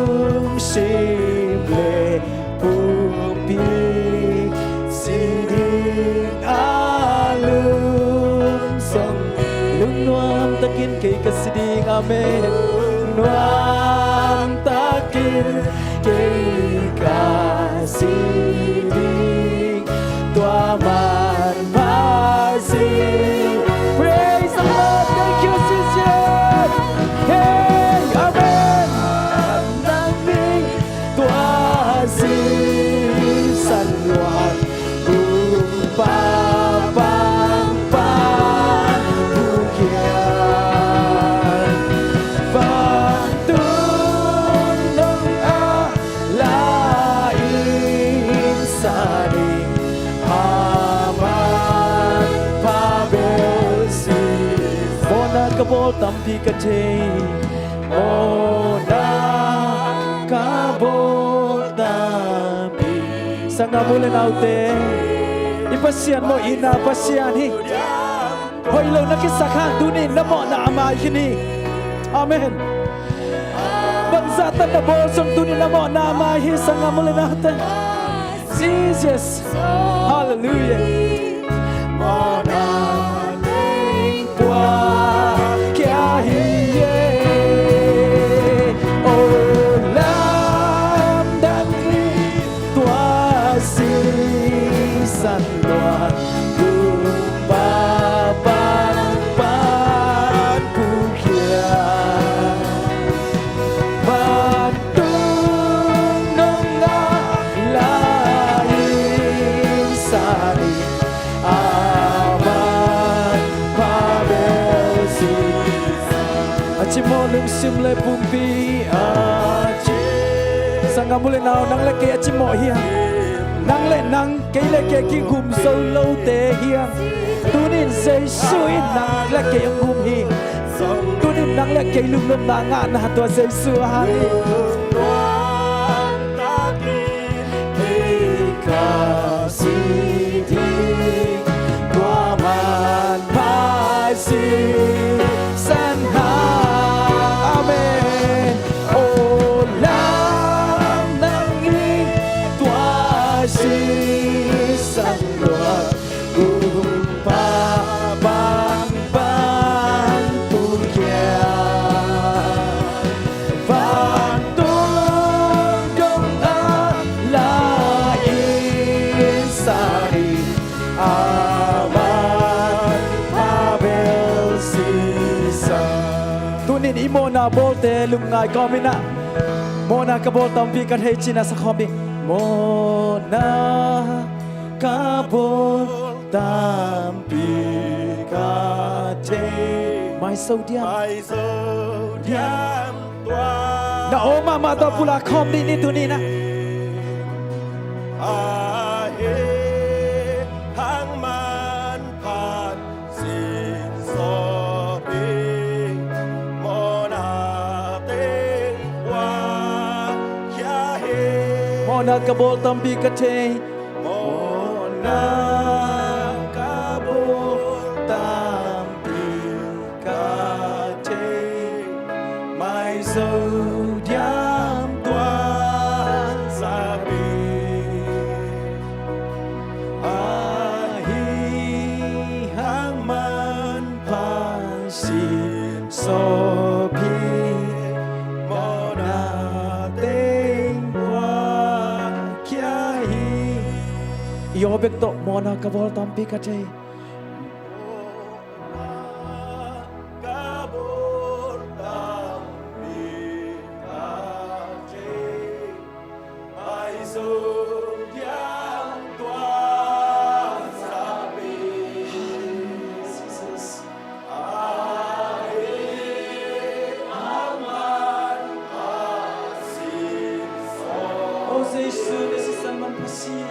Cim le pumpi si ding a lum song, lungnuam takin kei ka si ding. Amen. Nuam takin kei ka si ding, tua man pha si. Praise the Lord. Thank you, sister. Hey, amen. Nangni tua sisan luat, um pa pang pan pukhiat, vantung nong a la in sa ding, a man pha bel si. Mawhna ka bawl tampi ka thei. Mawhna ka bawl tampi. Sanggam u le naute, i Pasian mawh itna Pasian hi. Hoih lo na kisak hang, tuni na mawhna a mai khin hi. Amen. Bangzah tan na bawl zong tuni na mawhna a mai hi, sanggam u le naute. Jesus. Hallelujah. Mawhna teng pua kia hi e. O lamdang hi tua sisan luat, kumpa pan pan pukhiat, vantung nong a la in sa ding, a man pha bel si. A cimawh lungsim le pumpi a ci. Sanggam u le nau, nang le kei a cimawh hi hang. Nang le nang, kei le kei kigum zo lote hi hang. Tunin Jesu in nang le kei hong gum hi. Tunin nang le kei lunglawmna ngahna tua Jesu a hang hi. Kei ka si ding, tua man pha sisan hang. Amen. O lamdang hi tua sisan luat, kumpa pan pan pukhiat, vantung nong a la in sa ding, a man pha bel sisan. Tunin i mawhna bawlte lungngai kawm in ah, mawhna ka bawl tampi ka thei ci-in ah sa khawm ding. Mawhna ka bawl tampi ka thei. Maizo diam. Maizo diam tua. Na aw mahmah tawh pulak khawm dih ni tuni-in ah. A hi hang man phat sin sawpi, mawhna teng pua kia hi. Mawhna ka bawl tampi ka thei. Mawhna ka bawl tampi ka thei. Maizo diam tua sapi. A hi hang man phat sin sawpi, mawhna teng pua kia hi. I aw bek tawh mawhna ka bawl tampi ka thei. Mawhna ka bawl tampi ka thei. Maizo diam tua sapi. Jesus. A hi hang man phat sin sawpi. O Jesu, na sisan man pha sin.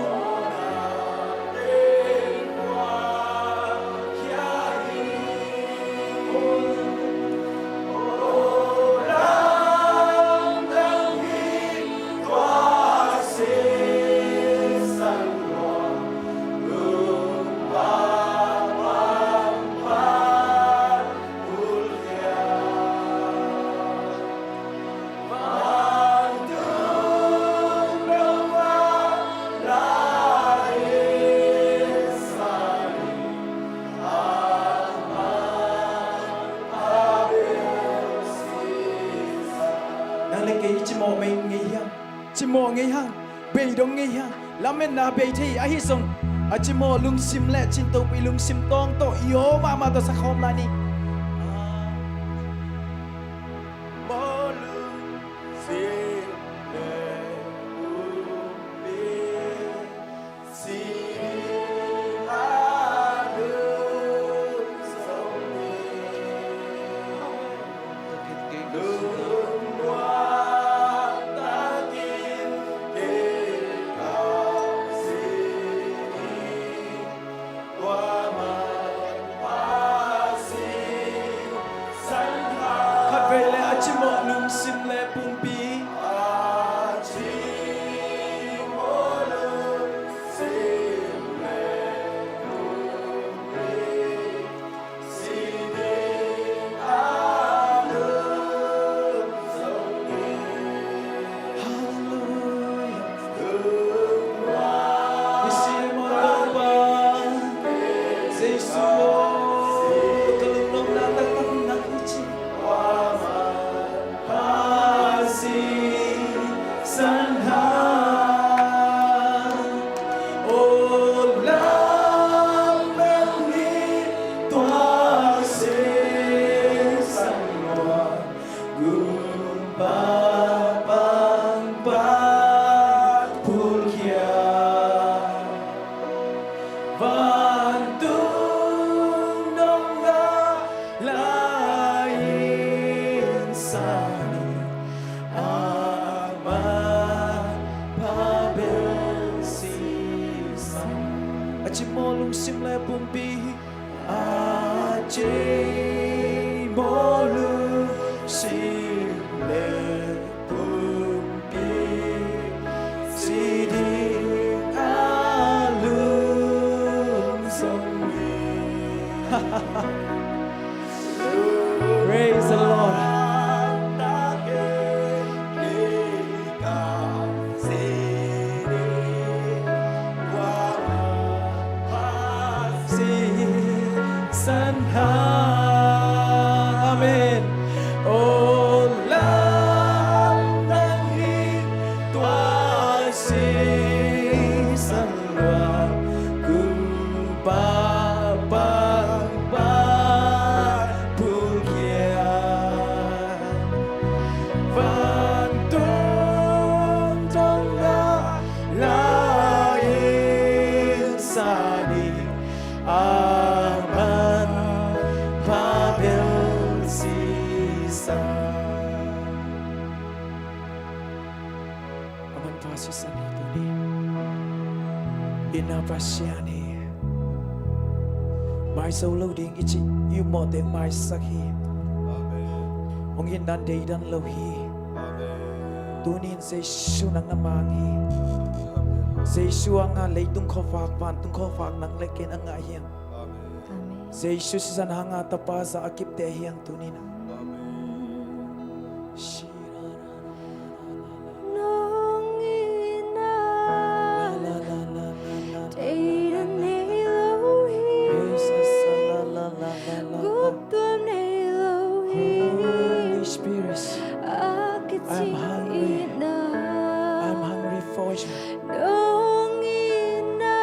Kei i cimawh mei ngei hiam? Cimawh ngei hang. Bei dong ngei hang. Lametna bei thei ahi zong, a cimawh lungsim le cintopi lungsim tawng tawh i aw mahmah tawh sa khawm lai ni. Mawh lungsim le pumpi. Khatvei le a cimawh lungsim le pumpi. Hallelujah. Nisim aw Topa Jesu aw, ka lungnopna taktak nang hi ci. Pasisan hang, aw lam nang hi tua sisan lua. Gumpa pangpang pulkhia, vantung dongah lai-in sani, aman pabel sisan. A cimawh lungsim le pumpi. A cimawh lungsim le pumpi, ci ding a lungsim hi. Praise the Lord. Sisan hang. Amen. Aw lam nang hi tua sisan lua, Gumpa pangpang pulkhia. Vantung dongah lai-in sani, aman pabel sisan. Aman pabel sisan hi tuni. Itna Pasian hi. Maizo lo ding i cih i upmawhte maisak hi. Amen. Hong itna deidan lo hi. Amen. Tunin Jesu nang na mang hi. Amen. Jesu hanga leitung khuavak, vantung khuavak nang le ken a ngah hi hang. Amen. Amen. Jesu sisan hanga tapa za a kipte hi hang tunin. Amen. Nong itna deidan nei lo hi. Guptuam nei lo hi. Holy Spirit, a kici itna. I'm hungry for you. Nong itna.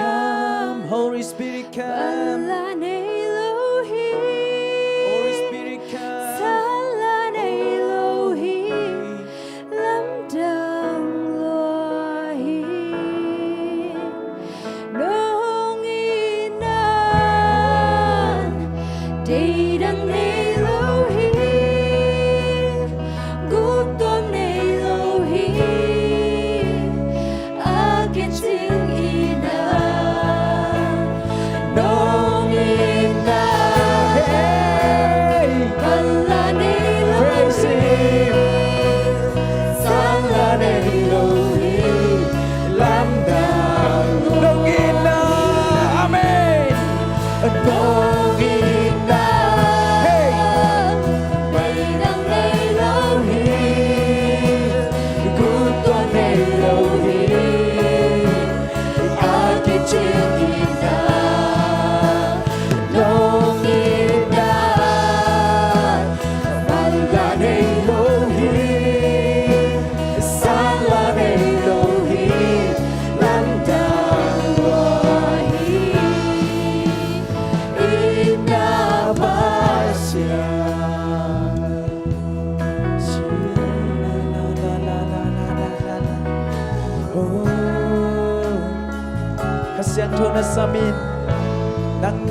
Come, Holy Spirit, come. Pala nei lo hi. Holy Spirit, come. Sala nei lo hi. Lamdang lua hi. Nong itna deidan nei lo hi. Guptuam nei lo hi. Kha Siangtho na sam in, nang.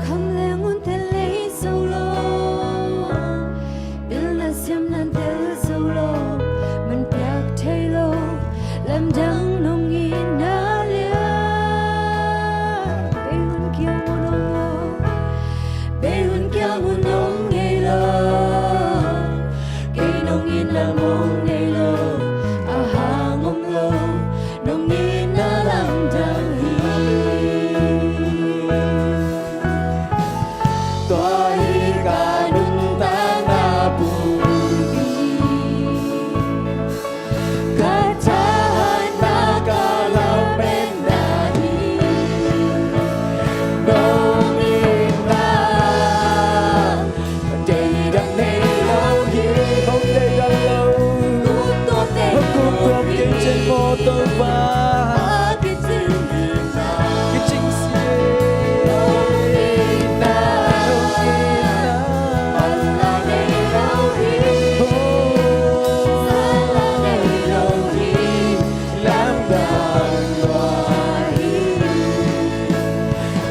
Khamleng un tel lei zo lo, pilna siamna tel zo lo, man piak thei lo, lamdang nong itna lian. Bei hun kiang un nong, bei hun kiang un nong ngei lo. Kei nong itna mong nei lo, a hang om lo, nong itna lamdang hi. Tua hi ka nuntakna pumpi, ka thahatna, ka lametna hi. Nong itna Deidan nei lo hi. Hong deidan lo. Hong guptuam kei cin maw Topa. Kicing si. Nong itna. Nong itna. Sala nei lo hi. Sala nei lo hi. Lamdang lua hi.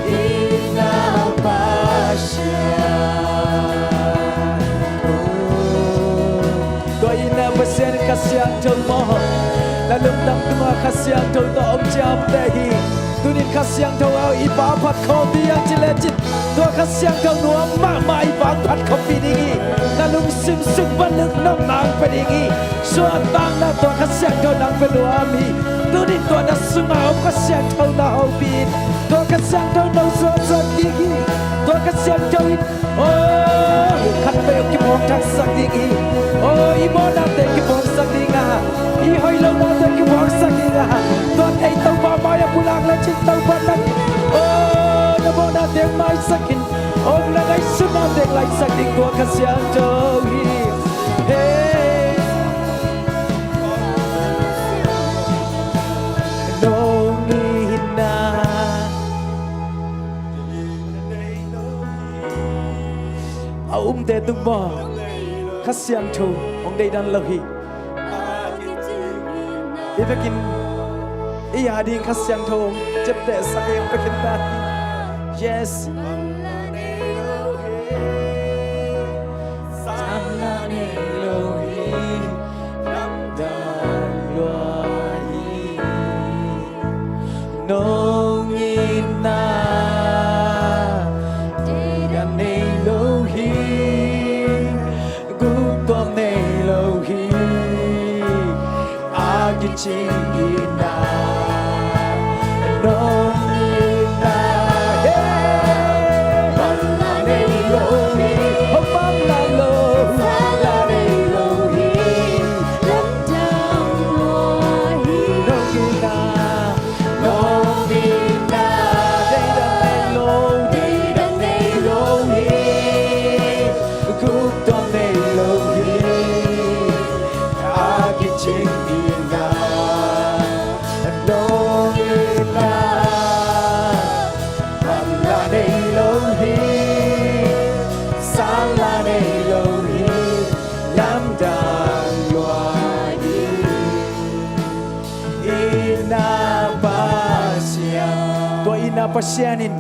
Itna Pasian. Tua itna Pasian in Kha Siangtho maw? Na lungtang tungah Kha Siangtho tawh om ciamteh hi. Tunin Kha Siangtho au i pa phat khawm ding ci lecin, tua Kha Siangtho nuam mahmah i pa phat khawm ding hi. Na lungsim sung pan lungnuam nang pe ding hi. Suahtakna tua Kha Siangtho nang pe nuam hi. Tunin tua na sungah om Kha Siangtho na hopih in, tua Kha Siangtho no suahsuah ding hi. Tua Kha Siangtho in, oh, khat peuh kiphawk thaksak ding hi. Oh, i mawhnate kiphawksak ding a, i hoih lonate kiphawksak ding a, tua tei Topa mai-ah pulak lecin Topa nang, oh, na mawhnate maisak in. Om na ngaihsutna teng laisak ding tua Kha Siangtho hi. Hey. Nong itna. A umte tung maw? Kha Siangtho hong deidan lo hi. I vekin i a ding Kha Siangtho hong ciaptehsak ei hong pia khin ta hi. Yes. Sala nei lo hi, lamdang lua hi. Nong itna, deidan nei lo hi. Guptuam nei lo hi, a kicing itna. Nong itna, hey, manna nei lo hi, oh, manna lo, sala nei lo hi, lamdang lua hi. Nong itna, nong itna, deidan nei lo, deidan nei lo hi. Guptuam nei lo hi, a kicing itna. Nong itna, manna nei lo hi, sala nei lo hi, lamdang lua hi. Itna Pasian. Tua itna Pasian in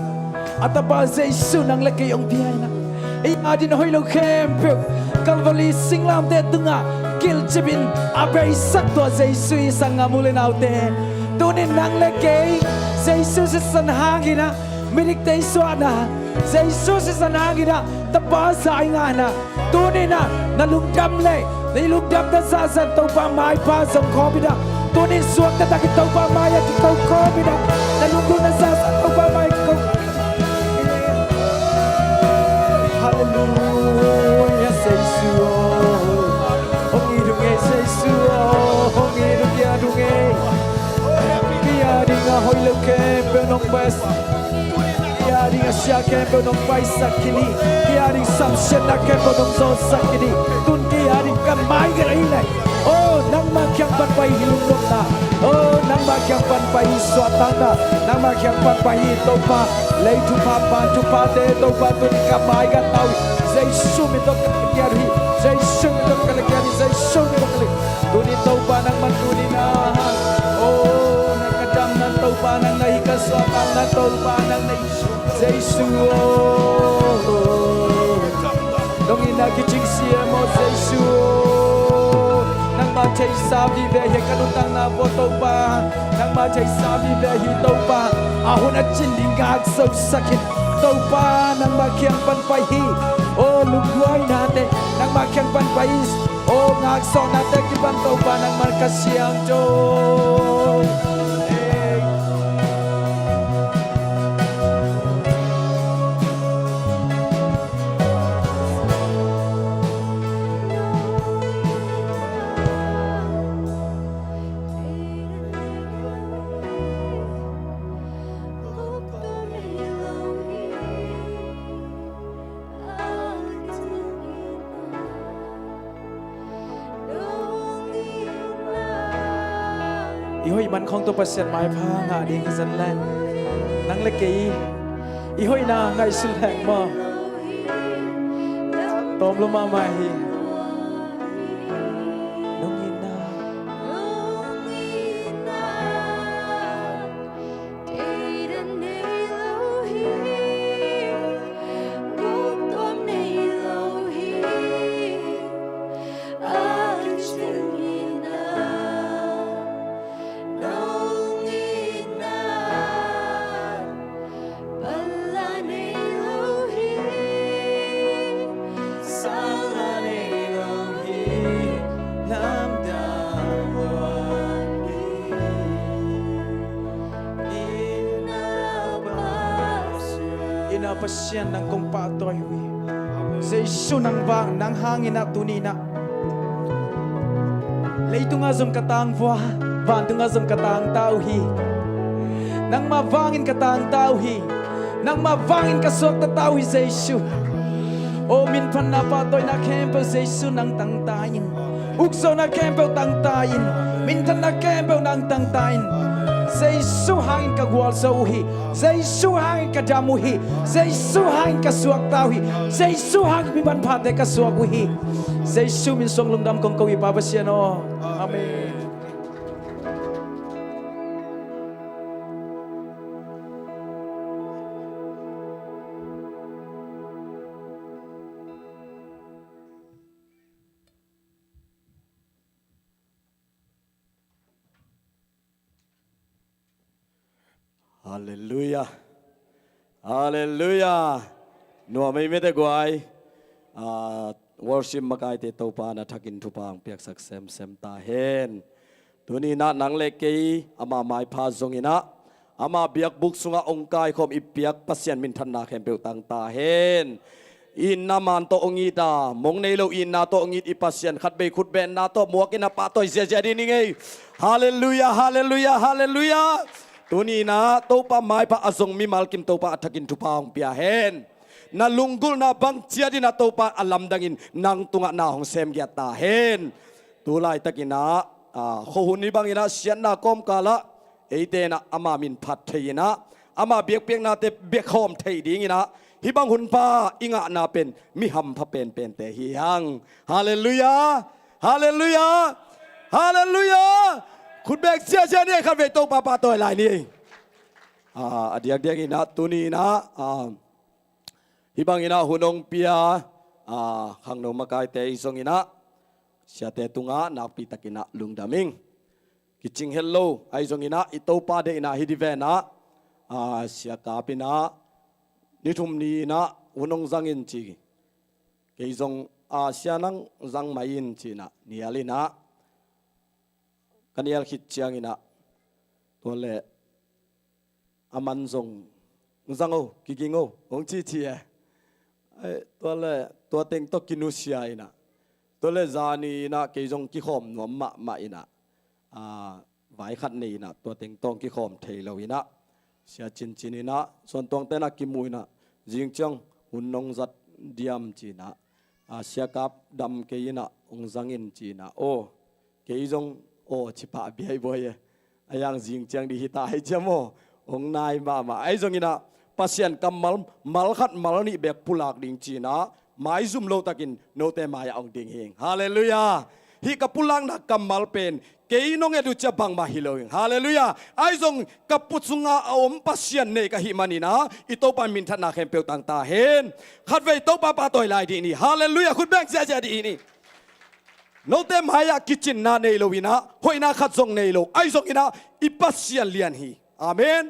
a tapa Jesu nang le kei hong pia in a, ei a ding hoih lo khempeuh Calvary singlamteh tungah kilcip in a beisak tua Jesu i sanggam u le naute. Tunin nang le kei Jesu sisan hangin a midikte i suahna, Jesu sisan hangin a tapa za i ngahna. Tunin a na lungdam le na i lungdamna zahzah Topa maipha zong khawm in a, tunin suakta takin Topa mai-ah kiko khawm in a, na lunggulhna zahzah Topa mai-ah kiko khawm in a. Halleluia, Jesu aw. Hong it ung ei, Jesu aw. Hong it ung, it ung ei. Kei a ding a hoih lo khempeuh nong paisak. Kei a ding a sia khempeuh nong paisak khin hi. Kei a ding samsiatna khempeuh nong zawhsak khin hi. Tun kei a ding ka mai ka rei leh, oh, nangmah kiang pan pai hi lungnopna. Oh, nangmah kiang pan pai hi suahtakna. Nangmah kiang pan pai hi Topa. Lei thupha, van thuphate Topa, tun ka mai ka tau hi. Jesu min tawh ka lakiat hi. Jesu min tawh ka lakiat hi. Jesu min tawh ka Topa nang nei Jesu aw. Nong itna kicing siam aw Jesu aw. Nangmah theihsa vive hi ka nuntakna pua Topa. Nangmah theihsa vive hi Topa. A hun a cin ding ngak zosak in Topa nangmah kiang pan pai hi. Aw lungduainate nangmah kiang pan pai hi. Aw ngaksawnate kipan Topa nangmah ka siangtho. I hoih man khawng tawh Pasian maipha ngah ding hi zen leng. Nang le kei i hoihna ngaihsun leng maw? Tawm lua mahmah hi. Nong itna. Deidan nei lo hi, guptuam nei lo hi, a cingin ah nong itna pala nei lo hi, sangla nei lo hi, namdang luan hi. Ina Pasian nang kong pahtawi uh hi. Jesu nang vang nang hangin ah tuni-in ah leitungah zong ka tangvua, vantungah zong ka tangta uh hi. Nangmah vangin ka tangta uh hi. Nangmah vangin ka suakta ta uh hi Jesu. Aw minphatna pahtawina khempeuh Jesu nang tangta in. Ukzawhna khempeuh tangta in, minthanna khempeuh nang tangta in. Jesu hangin ka gualzo uh hi. Jesu hangin ka dam uh hi. Jesu hangin ka suakta uh hi. Jesu hangin mi manphate ka suak uh hi. Jesu min suang lungdam kong ko hi Pa Pasian aw. Amen. Halleluia. Halleluia. Nuam ei mete guai. Ah, worship makaite Topa na thakin thupha hong piaksak semsem ta hen. Tuni-in ah nang le kei ama maipha zongin ah ama biakbuk sungah hong kaikhawm i piak Pasian minthanna khempeuh tangta hen. Itna man tawh hong it a, mong nei lo itna tawh hong it i Pasian khatvei khutbetna tawh muak in a pahtawi ziazia ding hi ing ei. Halleluia, halleluia, halleluia. Tuni-in ah Topa maipha a zong mimal kim Topa a thakin thupha hong pia hen. Na lunggulhna bang ciat in ah Topa a lamdangin nang tungah na hong semgiat ta hen. Tu laitakin ah, ah, khuahun hi bangin ah siatna kawmkal ah eite in ah ama min phat thei in ah ama biakpiaknate biakhawm thei dingin ah hih bang hunpha i ngahna pen mi hampha penpente hi hang. Halleluia. Halleluia. Halleluia. Khutbek ziazia ni ei, khatvei Topa pahtawi lai ni ei. Ah, a diakdiakin ah tuni-in ah, ah, hih bangin ah hun hong pia, ah, khangno makaite ahi zongin ah siate tungah nakpitakin ah lungdam ing. Kicing het lo ahi zongin ah i Topa deihna hi ding ven ah, ah, Sia Kap in ah ni thum ni-in ah hun hong zang in ci. Kei zong, ah, Sia nang zang mai in ci-in ah nial in ah ka nial khit ciangin ah tua leh a man zong zang o, kiging o hong cici e. Ai, tua leh tua teng tawh kinusia in ah, tua leh zani in ah kei zong kikhawm nuam mahmah in ah, ah, vai khat nei in ah tua teng tawh kikhawm thei lo in ah Sia Cin Cin in ah Suan Tuangte in ah kimu in ah zing ciang hun nong zat diam ci-in ah, ah, Sia Kap dam kei in ah hong zang in ci-in ah aw. Kei zong aw ci pah biaibuai e. A yang zing ciang ding hi ta hi ciam aw. Hong nai mahmah ahi zongin ah Pasian kammal mal khat mal nih bek pulak ding ci-in ah maizum lo takin note mai-ah hong ding hi ing. Halleluia. Hih ka pulakna kammal pen kei nong et uh ciang bangmah hi lo hi. Halleluiah. Ahi zong ka put sunga a om Pasian nei ka hih manin ah, i Topa minthanna khempeuh tang ta hen. Khatvei Topa pahtawi lai dih ni. Halleluiah. Khut beng ziahziah dih ni. Note mai-ah kicinna nei lo in ah, hoihna khat zong nei lo. Ahi zongin ah i Pasian lian hi. Amen.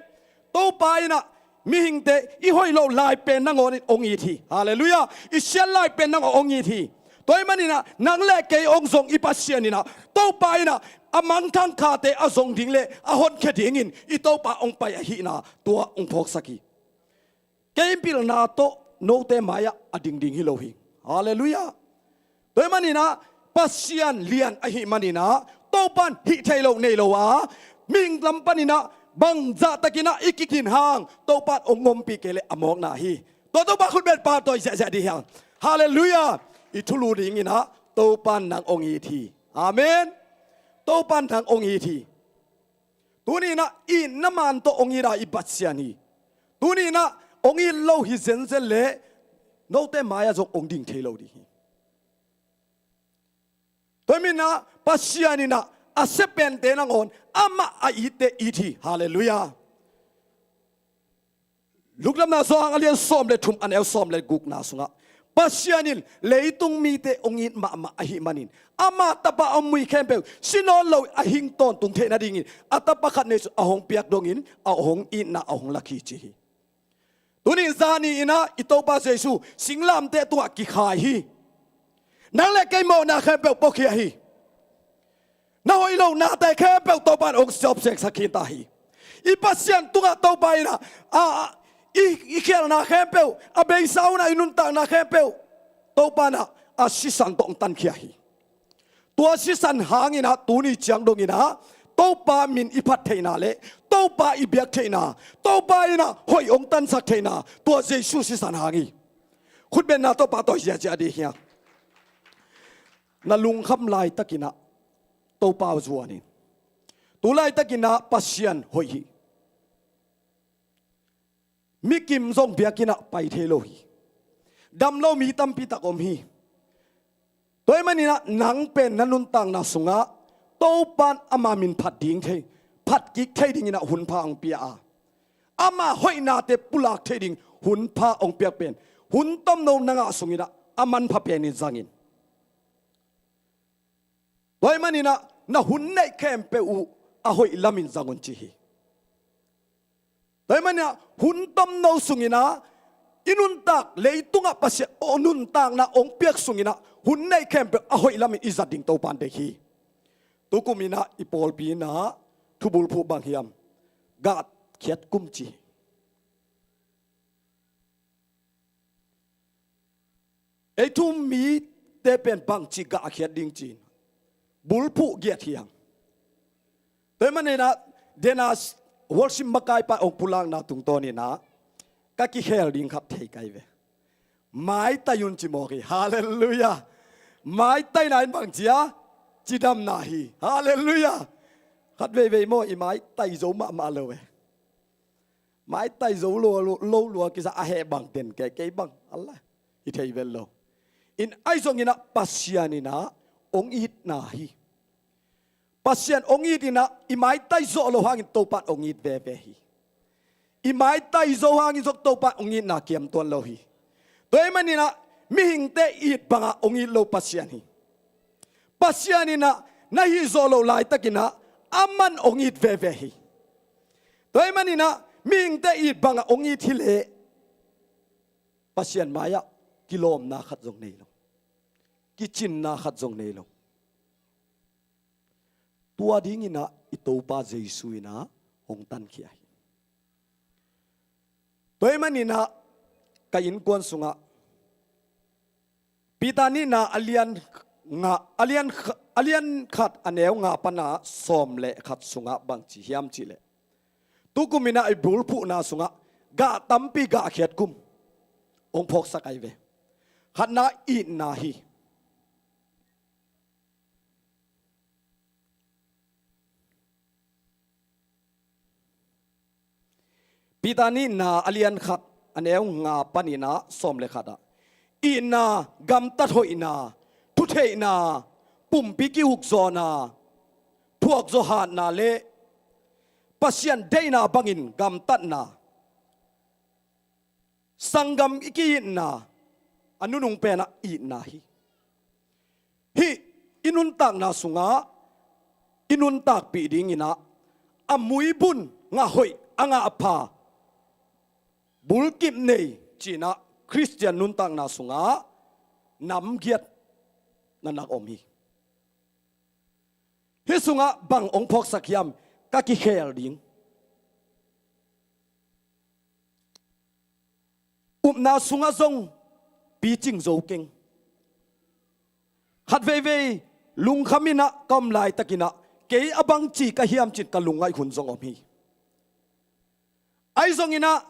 Topa in ah mihingte i hoih loh lai pen nangawn in hong it hi. Halleluiah. I siat lai pen nangawn hong it hi. Tua ahih manin ah nang le kei hong zong i Pasian in ah, Topa in ah a mangthang khate a zong ding le a honkhia dingin i Topa hong pai ahihna tua hong phawksak hi. Kei pilna tawh note mai-ah a dingding hi lo hi. Halleluiah. Tua ahih manin ah Pasian lian ahih manin ah Topa in hih theih loh nei lo a, mihing lam panin ah bangzah takin ah i kikin hang Topa in hong ompih kei leh a mawkna hi. Tua Topa khut beng pahtawi ziahziah dih hiang. Halleluiah. I thulu dingin ah Topa in nang hong it hi. Amen. Topa in nang hong it hi. Tuni in ah itna man tawh hong it a i Pasian hi. Tuni in ah hong it lo hi zenzen leh note mai-ah zong hong ding thei lo ding hi. Tua ahih manin ah Pasian in ah a sia pente nangawn amah a itte it hi. Halleluiah. Lungdamna Johan a lian sawm le thum a neu sawm le gukna sungah Pasian in leitung mite hong it mahmah ahih manin ama tapa a hong muh khempeuh si nawn lo a hing tawntung theih nadingin a tapa khat neihsun a hong piak dongin a hong itna a hong lak hi ci hi. Tuni zani in ah i Topa Jesu singlamteh tungah kikhai hi. Nang le kei mawhna khempeuh puakhia hi. Na hoih lohnate khempeuh Topa in hong siawpseksak khin ta hi. I Pasian tungah Topa in ah, a, a, i, i khialhna khempeuh, a beisa hun ah i nuntakna khempeuh Topa in ah a sisan tawh hong tankhia hi. Tua sisan hangin ah tuni ciang dongin ah Topa min i phat theihna le Topa i biak theihna, Topa in ah hoih hong tansak theihna, tua Jesu sisan hang hi. Khutbenna Topa tawh ziahziah dih hiang. Na lungkham laitakin ah Topa zuan in. Tu laitakin ah Pasian hoih hi. Mi kim zong biakinn ah pai thei lo hi. Dam lo mi tampi tak om hi. Tua ahih manin ah nang pen na nuntakna sungah Topa in ama min phat ding thei, phat kik thei dingin ah hun pha hong pia a, ama hoihnate pulak thei ding hun pha hong piak pen hun tomno na ngah sungin ah a manpha penin zang in. Tua ahih manin ah na hun neih khempeuh uh a hoih lamin zang un ci hi. Tua ahih manin ah hun tomno sungin ah i nuntak leitungah Pasian aw nuntakna hong piak sungin ah hun neih khempeuh a hoih lamin i zat ding Topa in deih hi. Tukum in ah i pawlpi in ah thubulphuh bang hiam? Gah khiat kum ci hi. Ei thu-um mite pen bangci gah khiat ding ci-in bulphuh giat hiang. Tua ahih manin ah dena worship makaipa hong pulakna tungtawnin ah ka kikhel ding khat thei kai ve. Maitai un ci mawk hi. Halleluiah. Maitaina in bangci a cidamna hi. Halleluiah. Khat veivei maw i maitai zo mahmah lo e. Maitai zo lo, lo, lo lua kisa a heh bang den kei, kei bang. Allah. Hi thei vel lo. In ahi zongin ah Pasian in ah hong itna hi. Pasian hong it in ah i maitai zawh loh hangin Topa in hong it veve hi. I maitai zo hangin zong Topa in hong itna kiam tuan lo hi. Tua ahih manin ah mihingte it bangah hong it lo Pasian hi. Pasian in ah na hih zawh loh laitakin ah aman hong it veve hi. Tua ahih manin ah mihingte it bangah hong it hi leh Pasian mai-ah kilawmna khat zong nei lo. Kicinna khat zong nei lo. Tua dingin ah i Topa Jesu in ah hong tankhia hi. Tua ahih manin ah ka innkuan sungah Peter nihna a lian nga, a lian kh-, a lian khat a neu nga pana sawm le khat sungah bangci hiam cihleh, tukum in ah i bulphuhna sungah gah tampi gah khiat kum hong phawksak ai ve. Khatna itna hi. Peter nihna a lian khat a neu nga panin ah sawm le khat ah itna, gamtat hoihna, thutheihna, pumpi kihukzawhna, thuakzawh hatna le Pasian deihna bangin gamtatna, sanggam i ki-itna, a nunung penah itna hi. Hih i nuntakna sungah i nuntakpih dinginah a muibun ngah hoih, a ngah pha, bulkip nei cinah Khristian nuntakna sungah namgiat na nak om hi. Hih sungah bang hong phawksak hiam, ka kikhel ding. Upna sungah zong picing zo keng. Khat veivei lungkham inah ka om laitakinah kei a bangci ka hiam cin ka lungngaih hun zong om hi. Ahi zonginah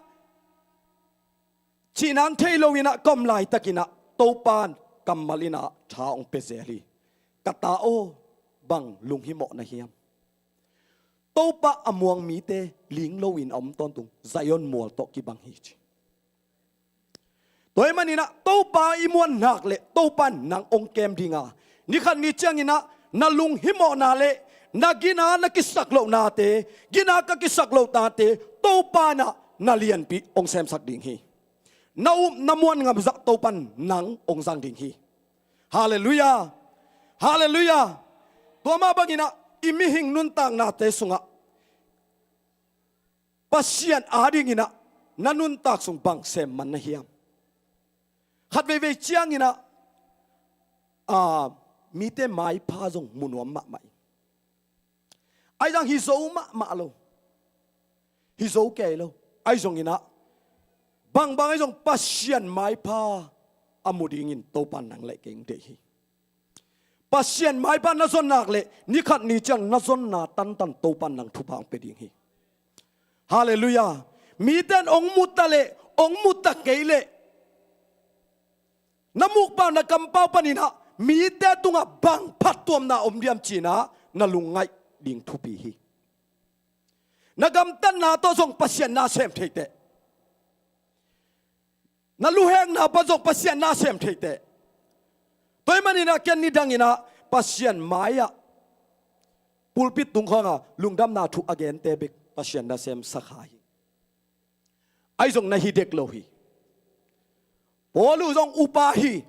cihnang thei loinah ka om laitakinah Topa in kammal inah tha hong pia zel hi. Ka ta aw, bang lunghimawh na hiam? Topa a muang mite ling loin a om tawntung Zion mual tawh kibang hi ci. Tua ahih maninah Topa i muan nak le Topa in nang hong kem dinga, nikhat ni cianginah na lunghimawhna le na gina na kisak lohnate, gina ka kisak lohnate Topa inah na lianpi hong semsak ding hi. Na up na muan ngamzah Topa in nang hong zang ding hi. Halleluiah. Halleluiah. Tua mah banginah i mihing nuntaknate sungah Pasian adinginah na nuntak sung bang sem man na hiam? Khat veivei cianginah a, mite maipha zong mu nuam mahmah hi. Ahi zong hi zo mahmah lo. Hi zo kei lo. Ahi zonginah bangbang ahi zong Pasian maipha a mu dingin Topa in nang le kei hong deih hi. Pasian maipha na zon nak le nikhat ni ciang na zonna tantan Topa in nang thupha hong pia ding hi. Halleluiah. Mite in hong mu ta le hong mu ta kei le na mukpau na kampau paninah mite tungah bang phattuamna om diam cinah na lungngaih ding thupi hi. Na gamtatna tawh zong Pasian na sem theiteh. Na luhekna pan zong Pasian na sem theiteh. Tua ahih maninah ken nidanginah Pasian mai-ah pulpit tungkhawngah lungdamna thu a gente bek Pasian na sem sakha hi. Ahi zong na hi dek lo hi. Paul uh zong upa hi.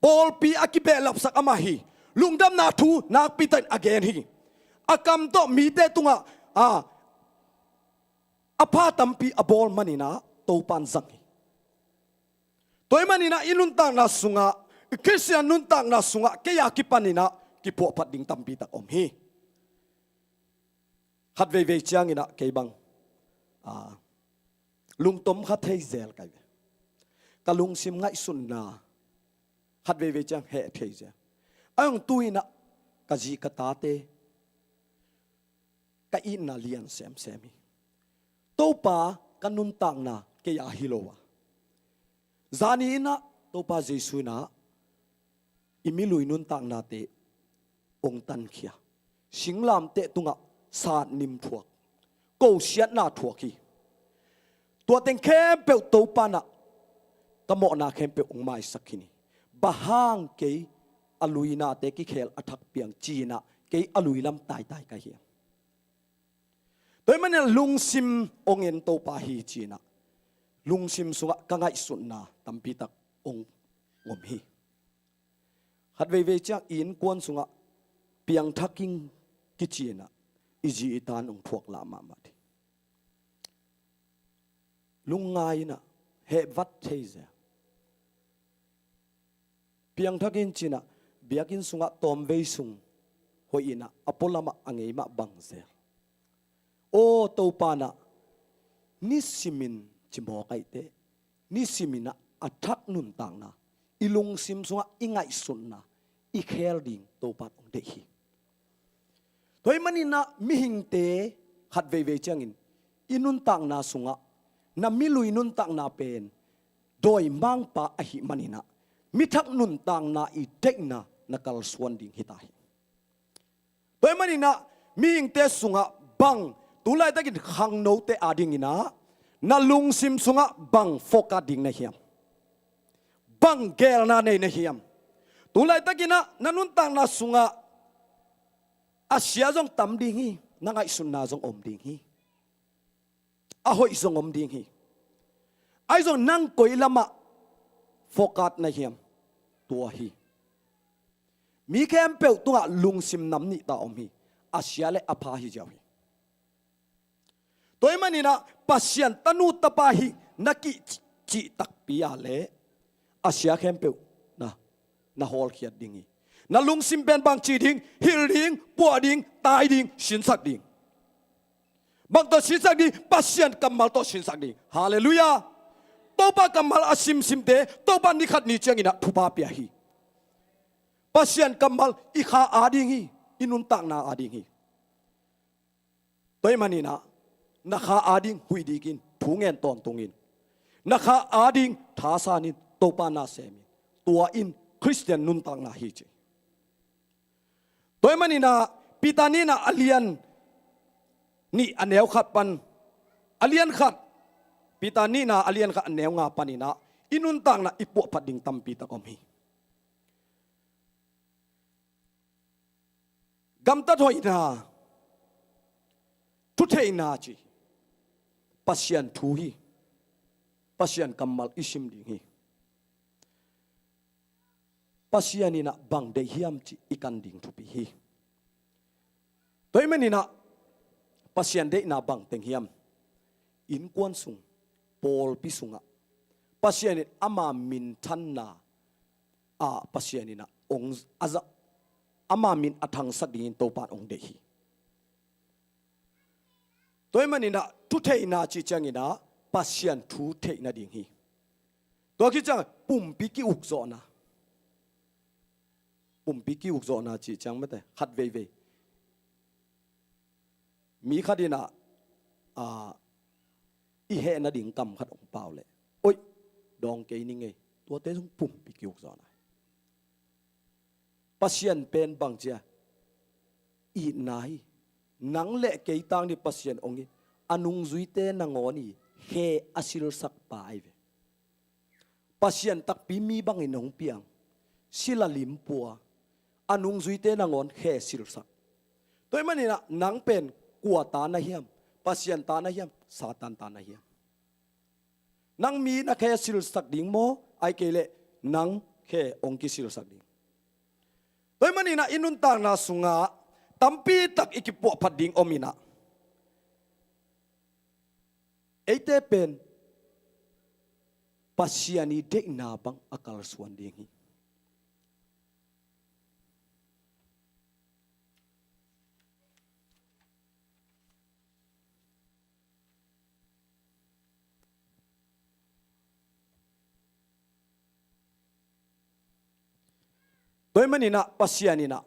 Pawlpi a kibehlapsak amah hi. Lungdamna thu nakpi takin a gen hi. A kam tawh mite tungah a, a pha tampi a bawl maninah Topa in zang hi. Tua ahih maninah i nuntakna sungah, i Khristian nuntakna sungah kei a kipaninah kiphuahphat ding tampi tak om hi. Khat veivei cianginah kei bang a, lungtom kha thei zel kai ve. Ka lungsim ngaihsutna khat veivei ciang heh thei zel. A hong tuinah ka zi ka tate ka itna lian semsem hi. Topa ka nuntakna kei a hi lo a, zani inah Topa Jesu inah i milui nuntaknate hong tankhia. Singlamteh tungah satnim thuak, kosiatna thuak hi. Tua teng khempeuh Topa inah ka mawhna khempeuh hong maisak khin hi. Bang hang kei a luinate kikhel a thak piang cinah kei a lui lam taitai ka hiam? Tua ahih manin lungsim hong en Topa hi cinah lungsim sungah ka ngaihsutna tampi tak hong om hi. Khat veivei ciang i innkuan sungah piangthak ing kicinah i zi i tan hong thuak lah mahmah ding. Lungngai inah hehvat thei zel. Piangthak in cinah biakinn sungah tawmvei sung hoih inah a pualamah a ngei mah bang zel. Aw Topa inah nisimin cimawh kaihte, nisimin ah a thak nuntakna, i lungsim sungah i ngaihsutna i khel ding Topa in hong deih hi. Tua ahih maninah mihingte khat veivei ciangin i nuntakna sungah na milui nuntakna pen dawimangpa ahih maninah mithak nuntakna i deihna na kalsuan ding hita hi. Tua ahih maninah mihingte sungah bang, tu laitakin khangnote adinginah na lungsim sungah bang focus ding na hiam? Bang gelna nei na hiam? Tu laitakin ah na nuntakna sungah a sia zong tam ding hi. Na ngaihsutna zong om ding hi. A hoih zong om ding hi. Ahi zong nang koi lamah focus na hiam? Tua hi. Mi khempeuh tungah lungsim nam nih ta om hi. A sia le a pha hi ziau hi. Tua ahih manin ah Pasian tanu tapa hi na kihcih takpi a leh a sia khempeuh na, na hawlkhiat ding hi. Na lungsim pen bangci ding? Hilh ding, puah ding, tai ding, sinsak ding. Bang tawh sinsak ding? Pasian kammal tawh sinsak ding. Halleluiah. Topa kammal a simsimte Topa ni khat ni ciangin ah thupha pia hi. Pasian kammal i kha ading hi. I nuntakna ading hi. Tua ahih manin ah na kha ading huih dik in, thu ngen tawntung in. Na kha ading thasan in, Topa na sem in. Tua in Khristian nuntakna hi ci. Tua ahih manin ah Peter nihna a lian nih a neu khat pan, a lian khat, Peter nihna a lian khat a neu nga panin ah i nuntakna i puahphat ding tampi tak om hi. Gamtat hoihna, thutheihna ci Pasian thu hi. Pasian kammal i sim ding hi. Pasian in ah bang deih hiam cih i kan ding thupi hi. Tua ahih manin ah Pasian deihna bang teng hiam? Innkuan sung, pawlpi sungah Pasian in ama minthanna ah Pasian in ah hong a za, ama min a thangsak dingin Topa in hong deih hi. Tua ahih manin ah thutheihna cih ciangin ah Pasian thu theih nading hi. Tua khit ciang pumpi ki-ukzawhna. Pumpi ki-ukzawhna cih ciang mate khat veivei. Mi khat in ah, ah, i heh nading kam khat hong pau leh, oih, dawng kei ning ei. Tuate zong pumpi ki-ukzawhna hi. Pasian pen bang ci a, itna hi. Nang le kei tang ding Pasian hong it, a nungzuite nangawn i khe a silsak pa ahi ve. Pasian takpi mi bangin hong piang, sil a lim pua, a nungzuite nangawn khe silsak. Tua ahih manin ah nang pen kua ta na hiam? Pasian ta na hiam, Satan ta na hiam? Nang mi na khe silsak ding maw, ahih kei leh nang khe hong kisilsak ding? Tua ahih manin ah i nuntakna sungah tampi tak i kipuahphat ding om in ah, eite pen Pasian i deihna bang a kalsuan ding hi. Tua ahih manin ah Pasian in ah,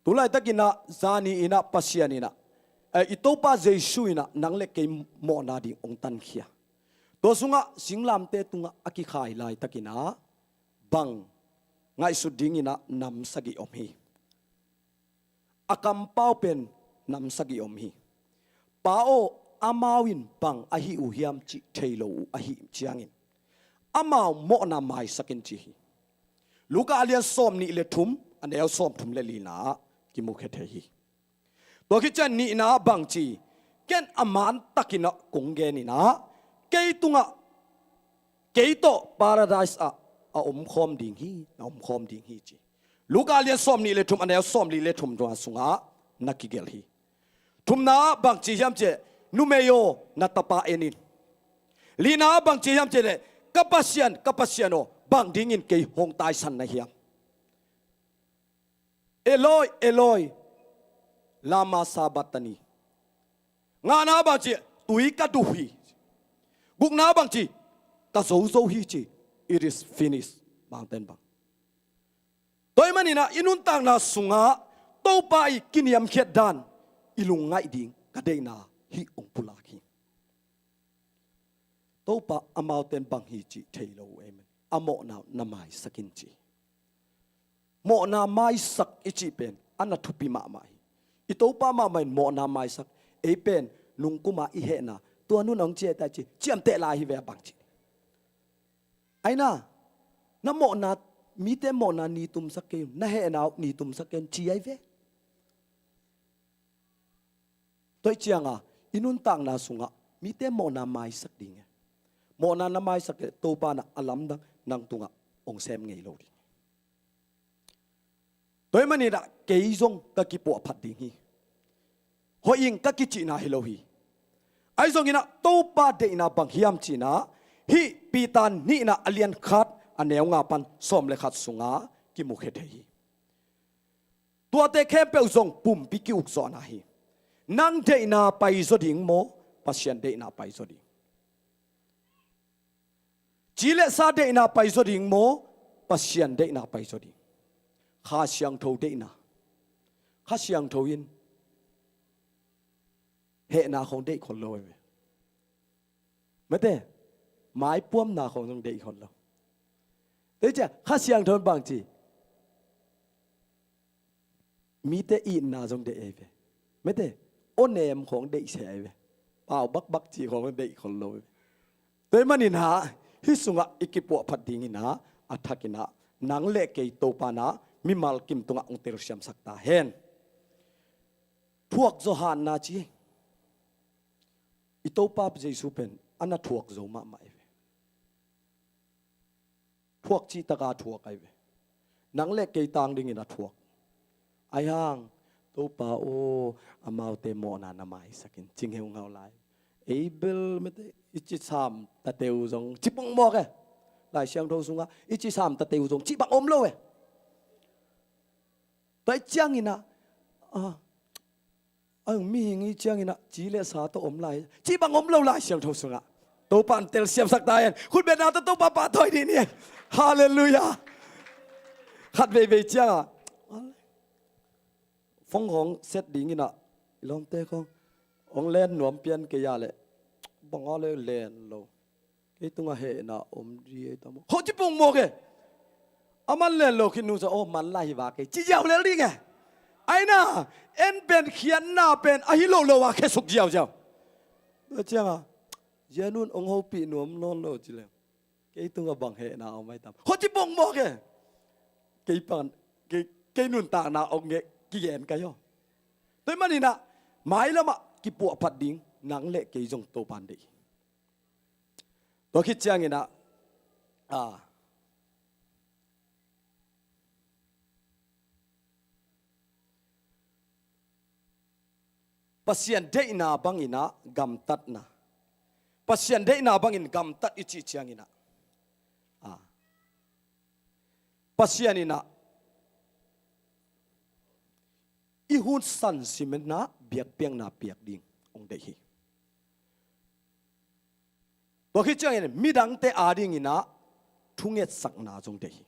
tu laitakin ah zani in ah Pasian in ah, eh, i Topa Jesu in ah nang le kei mawhna ding hong tankhia. Tua sungah singlamteh tungah a kikhai laitakin ah bang ngaihsut dingin ah nam sagih om hi. A kampau pen nam sagih om hi. Pa aw, amau in bang ahi uh hiam cih thei lo uh ahih ciangin amau mawhna maisak in ci hi. Luka a lian sawmnih le thum, a neu sawmthum le lina ah kimukhia thei hi. Tua khit ciang nihna ah bang ci? Ken a mantakin ah kong gen in ah, kei tungah, kei tawh Paradise ah a omkhawm ding hi, na omkhawm ding hi ci. Luka a lian sawmnih le thum, a neu sawmli le thum tua sungah na kigelh hi. Thumna ah bang ci hiam cih leh, numei aw, na tapa en in. Lina ah bang ci hiam cih leh, ka Pasian, ka Pasian aw, bang dingin kei hong taisan na hiam? Eloi, Eloi, lama sabachthani? Ngana bang ci? Tui ka duh hi. Gukna bang ci? Ka zozo hi ci. It is finished. Bangten bang. Tua ahih manin ah i nuntakna sungah Topa i kiniamkhiat dan i lungngaih ding ka deihna hih hong pulak hi. Topa amauten bang hi cih thei lo uh ei men. A mawhna na maisak in ci. Mawhna maisak i cih pen a na thupi mahmah hi. I Topa mahmah in mawhna maisak. Ei pen nungkuma i hehna, tua nun hong ciah ta ci, ciamteh lai hi ve a bang ci. Aina, na mawhna mite mawhna ni tumsak kei un, na hehna uh ni tumsak kei un, ci ahi ve. Tua ahih cianga i nuntakna sungah mite mawhna maisak ding e. Mawhna na maisak e, Topa in a lamdang nang tungah hong sem ngei lo ding. Tua ahih maninah kei zong ka kipuahphat ding hi. Hoih ing ka kicihna hi lo hi. Ahi zonginah Topa deihna bang hiam cinah hih Peter nihna a lian khat a neu nga pan sawm le khat sungah kimukhia thei hi. Tuate khempeuh zong pumpi ki-ukzawhna hi. Nang deihna paizaw ding maw, Pasian deihna paizaw ding? Ci le sa deihna paizaw ding maw, Pasian deihna paizaw ding? Kha Siangtho deihna. Kha Siangtho in hehna khong deih khol lo e. Mate, maipuamna khong zong deih khol lo. Tua hi ciah Kha Siangtho in bang ci? Mite itna zong deih ahi ve. Mate, awnem khong deih se ahi ve. Pau bakbak cih khong deih khol lo ahi ve. Tua ahih maninah hih sungah i kipuahphat dinginah a thakinah nang le kei Topa inah mimal kim tungah hong telsiamsak ta hen. Thuak zaw hatna ci. I Topa Jesu pen a na thuak zo mahmah ahi ve. Thuak cih taka thuak ahi ve. Nang le kei tang dingin a thuak. Ahi hang, Topa aw, amaute mawhna na maisakin, ci ngeungau lai. Ei bel mate, i ci sam tate uh zong ci pongmawk e. Lai Siangtho sungah i ci sam tate uh zong ci bang om lo e. Tua ahih cianginah, ah, a mihing i cianginah ci le sa tawh om lai, ci bang om lo Lai Siangtho sungah. Topa in telsiamsak ta hen. Khutbetna tawh Topa pahtawi dih ni. Halleluiah. Khat veivei ciangah phone khong set dinginah i lawmte khong hong len nuam pian kei a leh bang a le len lo. Kei tungah hehna om dih ei tam aw, khong ci pongmawk e. A man len lo khit nungsa, aw man lai hi va kei, ci ziau lel ding e. Aina, en pen khiatna pen ahi lo lo a khesuk ziauziau. Tua cianga zianun hong hopih nuam nawn lo ci leng, kei tungah bang hehna om ai tam, khong ci pongmawk e. Kei pan, kei, kei nuntakna hong kigen kai aw. Tua ahih maninah mailamah kipuahphat ding nang le kei zong Topa in deih hi. Tua khit cianginah, a, Pasian deihna banginah gamtatna. Pasian deihna bangin gamtat i cih cianginah, a, Pasian inah i hun sansiminah biakpiakna piak ding hong deih hi. Tua khit ciangin midangte adinginah thungetsakna zong deih hi.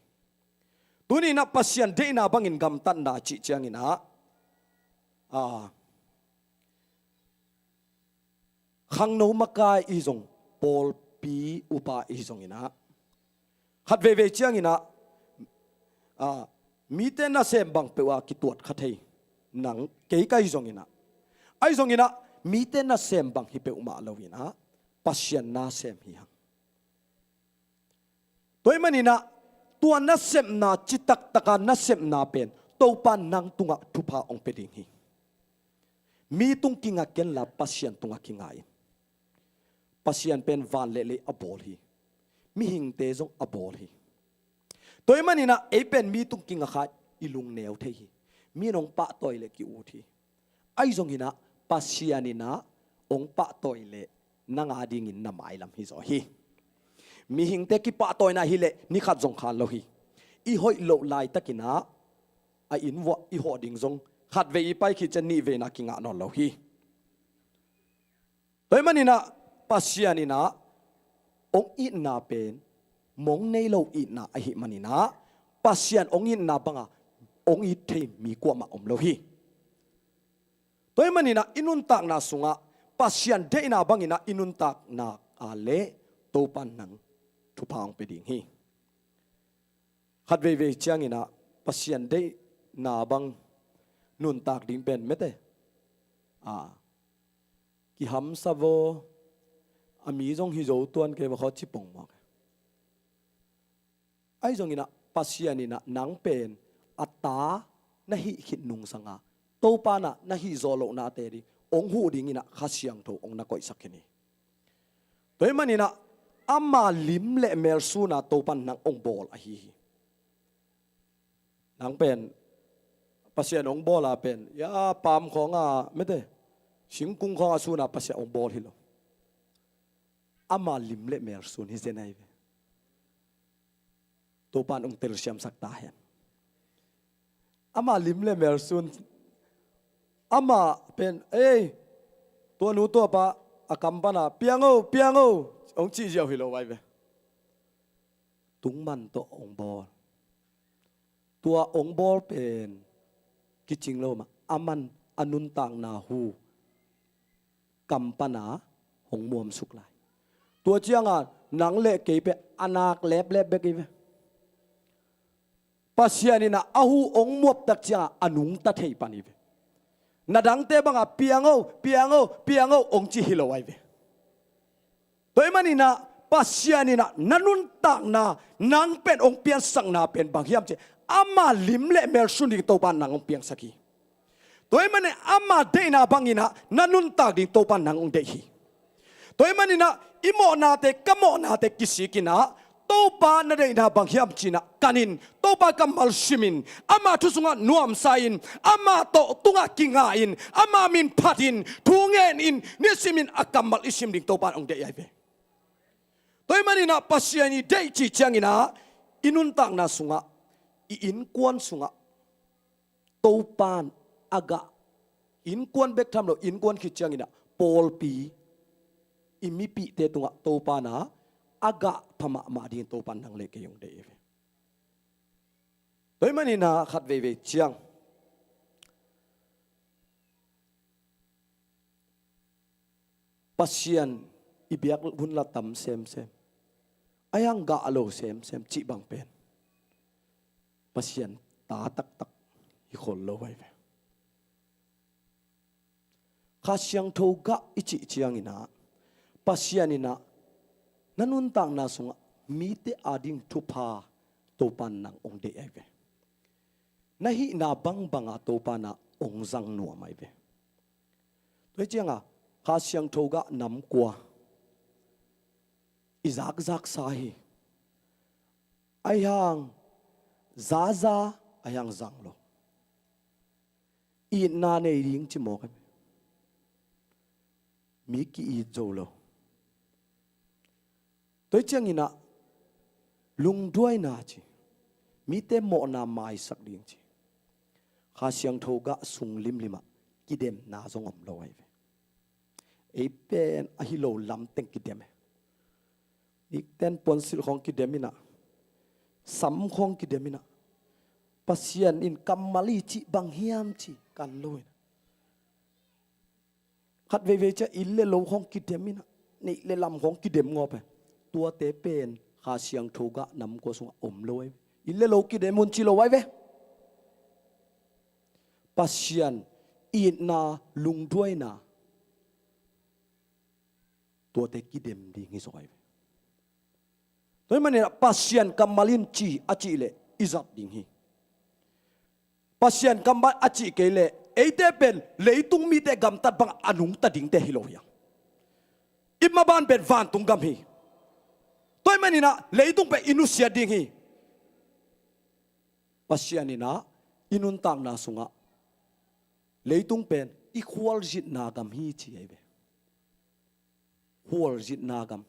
Tuninah Pasian deihna bangin gamtatna cih cianginah, a, khangno makai i zong, pawlpi upa i zonginah, khat veivei cianginah, a, mite nasem bang peuh a kituat kha thei nang kei kai zonginah, ahi zonginah mite nasem bang hi peuhmah loinah Pasian nasem hi hang. Tua ahih maninah tua nasepna, citaktaka nasepna pen Topa nang tungah thupha hong pia ding hi. Mi tung kinga kenla Pasian tungah kinga in. Pasian pen van le lei a bawl hi. Mihingte zong a bawl hi. Tua ahih maninah ei pen mi tung kinga kha i lungneu thei hi. Mi in hong pahtawi le ki-ut hi. Ahi zonginah Pasian inah hong pahtawi le nang adingin na mailam hi zaw hi. Mihingte kipahtawina hileh nikhat zong khan lo hi. I hoih loh laitakinah a inn vuah i hawh ding zong khat vei i pai khit ciang nih veina kingah nawn lo hi. Tua ahih maninah Pasian inah hong itna pen mong nei lo itna ahih maninah Pasian hong itna banga hong it thei mi kuamah om lo hi. Tua ahih maninah i nuntakna sungah Pasian deihna banginah i nuntakna a leh Topa in nang thupha hong pia ding hi. Khat veivei cianginah Pasian deihna bang nuntak ding pen mete, a, kihamsa vaw, a mi zong hi zo tuan kei va khaw ci pongmawk. Ahi zonginah Pasian in ah nang pen a ta na hih khit nungsang a, Topa in ah na hih zawh lohnate ding hong huh dingin ah Kha Siangtho hong na koihsak khin hi. Tua ahih manin ah ama lim le mel sun a Topa in nang hong bawl ahi hi. Nang pen Pasian hong bawl a pen, ya, paam khawng a, mete, singkung khawng a sun a Pasian hong bawl hi lo. Ama lim le mel sun hi zen ahi ve. Topa in hong telsiamsak ta hen. Ama lim le mel sun. Ama pen, ei, tua nu tua pa a kam pan a, piang o, piang o, hong cih ziau hi lo ahi ve. Tungman tawh hong bawl. Tua hong bawl pen kicing lo mah, aman a nuntakna hu kam pan a hong muamsuk lai. Tua ciang a nang le kei pen a nak leplep bek hi ve. Pasian in ah a hu hong muap tak ciang a a nungta thei pan hi ve. Na dangte bang a, piang o, piang o, piang o, hong ci hi lo ahi ve. Tua ahih manin ah Pasian in ah na nuntakna, nang pen hong piansakna pen bang hiam cih leh, ama lim le mel sun ding Topa in nang hong piangsak hi. Tua ahih manin ama deihna bangin ah na nuntak ding Topa in nang hong deih hi. Tua ahih manin ah i mawhnate, ka mawhnate kisik in ah, Topa na deihna bang hiam ci-in ah kanin, Topa kammal simin, ama thu sungah nuamsa in, ama tawh tungah kinga in, ama min phatin, thu ngenin, nisimin a kammal i sim ding Topa in hong deih ahi ve. Tua ahih manin ah Pasian i deih cih ciangin ah i nuntakna sungah, i innkuan sungah Topa in a gah, innkuan bek tham lo, innkuan khit ciangin ah pawlpi, i mipihte tungah Topa in ah a gah pha mahmah dingin Topa in nang le kei hong deih hi ve. Tua ahih manin ah khat veivei ciang Pasian i biak hun la tam semsem, a hiang gah lo semsem cih bang pen Pasian ta taktak hi khol lo ahi ve. Kha Siangtho gah i cih ciangin ah Pasian in ah na nuntakna sungah mite ading thupha Topa in nang hong deih ahi ve. Na hihna bangbang a Topa in ah hong zang nuam ahi ve. Tua hi ciang a Kha Siangtho gah nam kua i zakzaksa hi. A hiang zaza, a hiang zang lo. Itna nei ding ci mawk ahi ve. Mi ki-it zo lo. Tua hi ciangin ah lungduaina ci, mite mawhna maisak ding ci, Kha Siangtho gah sung limlim ah kidemna zong om lo ahi ve. Ei pen ahi lo lam teng kidem e. Nikten puansilh khawng kidem in ah, sam khawng kidem in ah, Pasian in kammal i cih bang hiam ci kan lo in ah, khat veivei ciang inn le lo khawng kidem in ah, neih le lam khawng kidem ngawp e. Tuate pen Kha Siangtho gah nam kua sungah om lo ahi ve. Inn le lo kidem un ci lo ahi ve. Pasian itna, lungduaina, tuate kidem ding hi zaw ahi ve. Tua ahih manin ah Pasian kammal in ci a cih leh i zat ding hi. Pasian kammal a cih kei leh eite pen leitung mite gamtat bang a nungta dingte hi lo hi hang. I maban pen vantung gam hi. Tua ahih manin ah leitung pen i nusiat ding hi. Pasian in ah i nuntakna sungah leitung pen i khualzinna gam hi ci ahi ve. Khualzinna gam.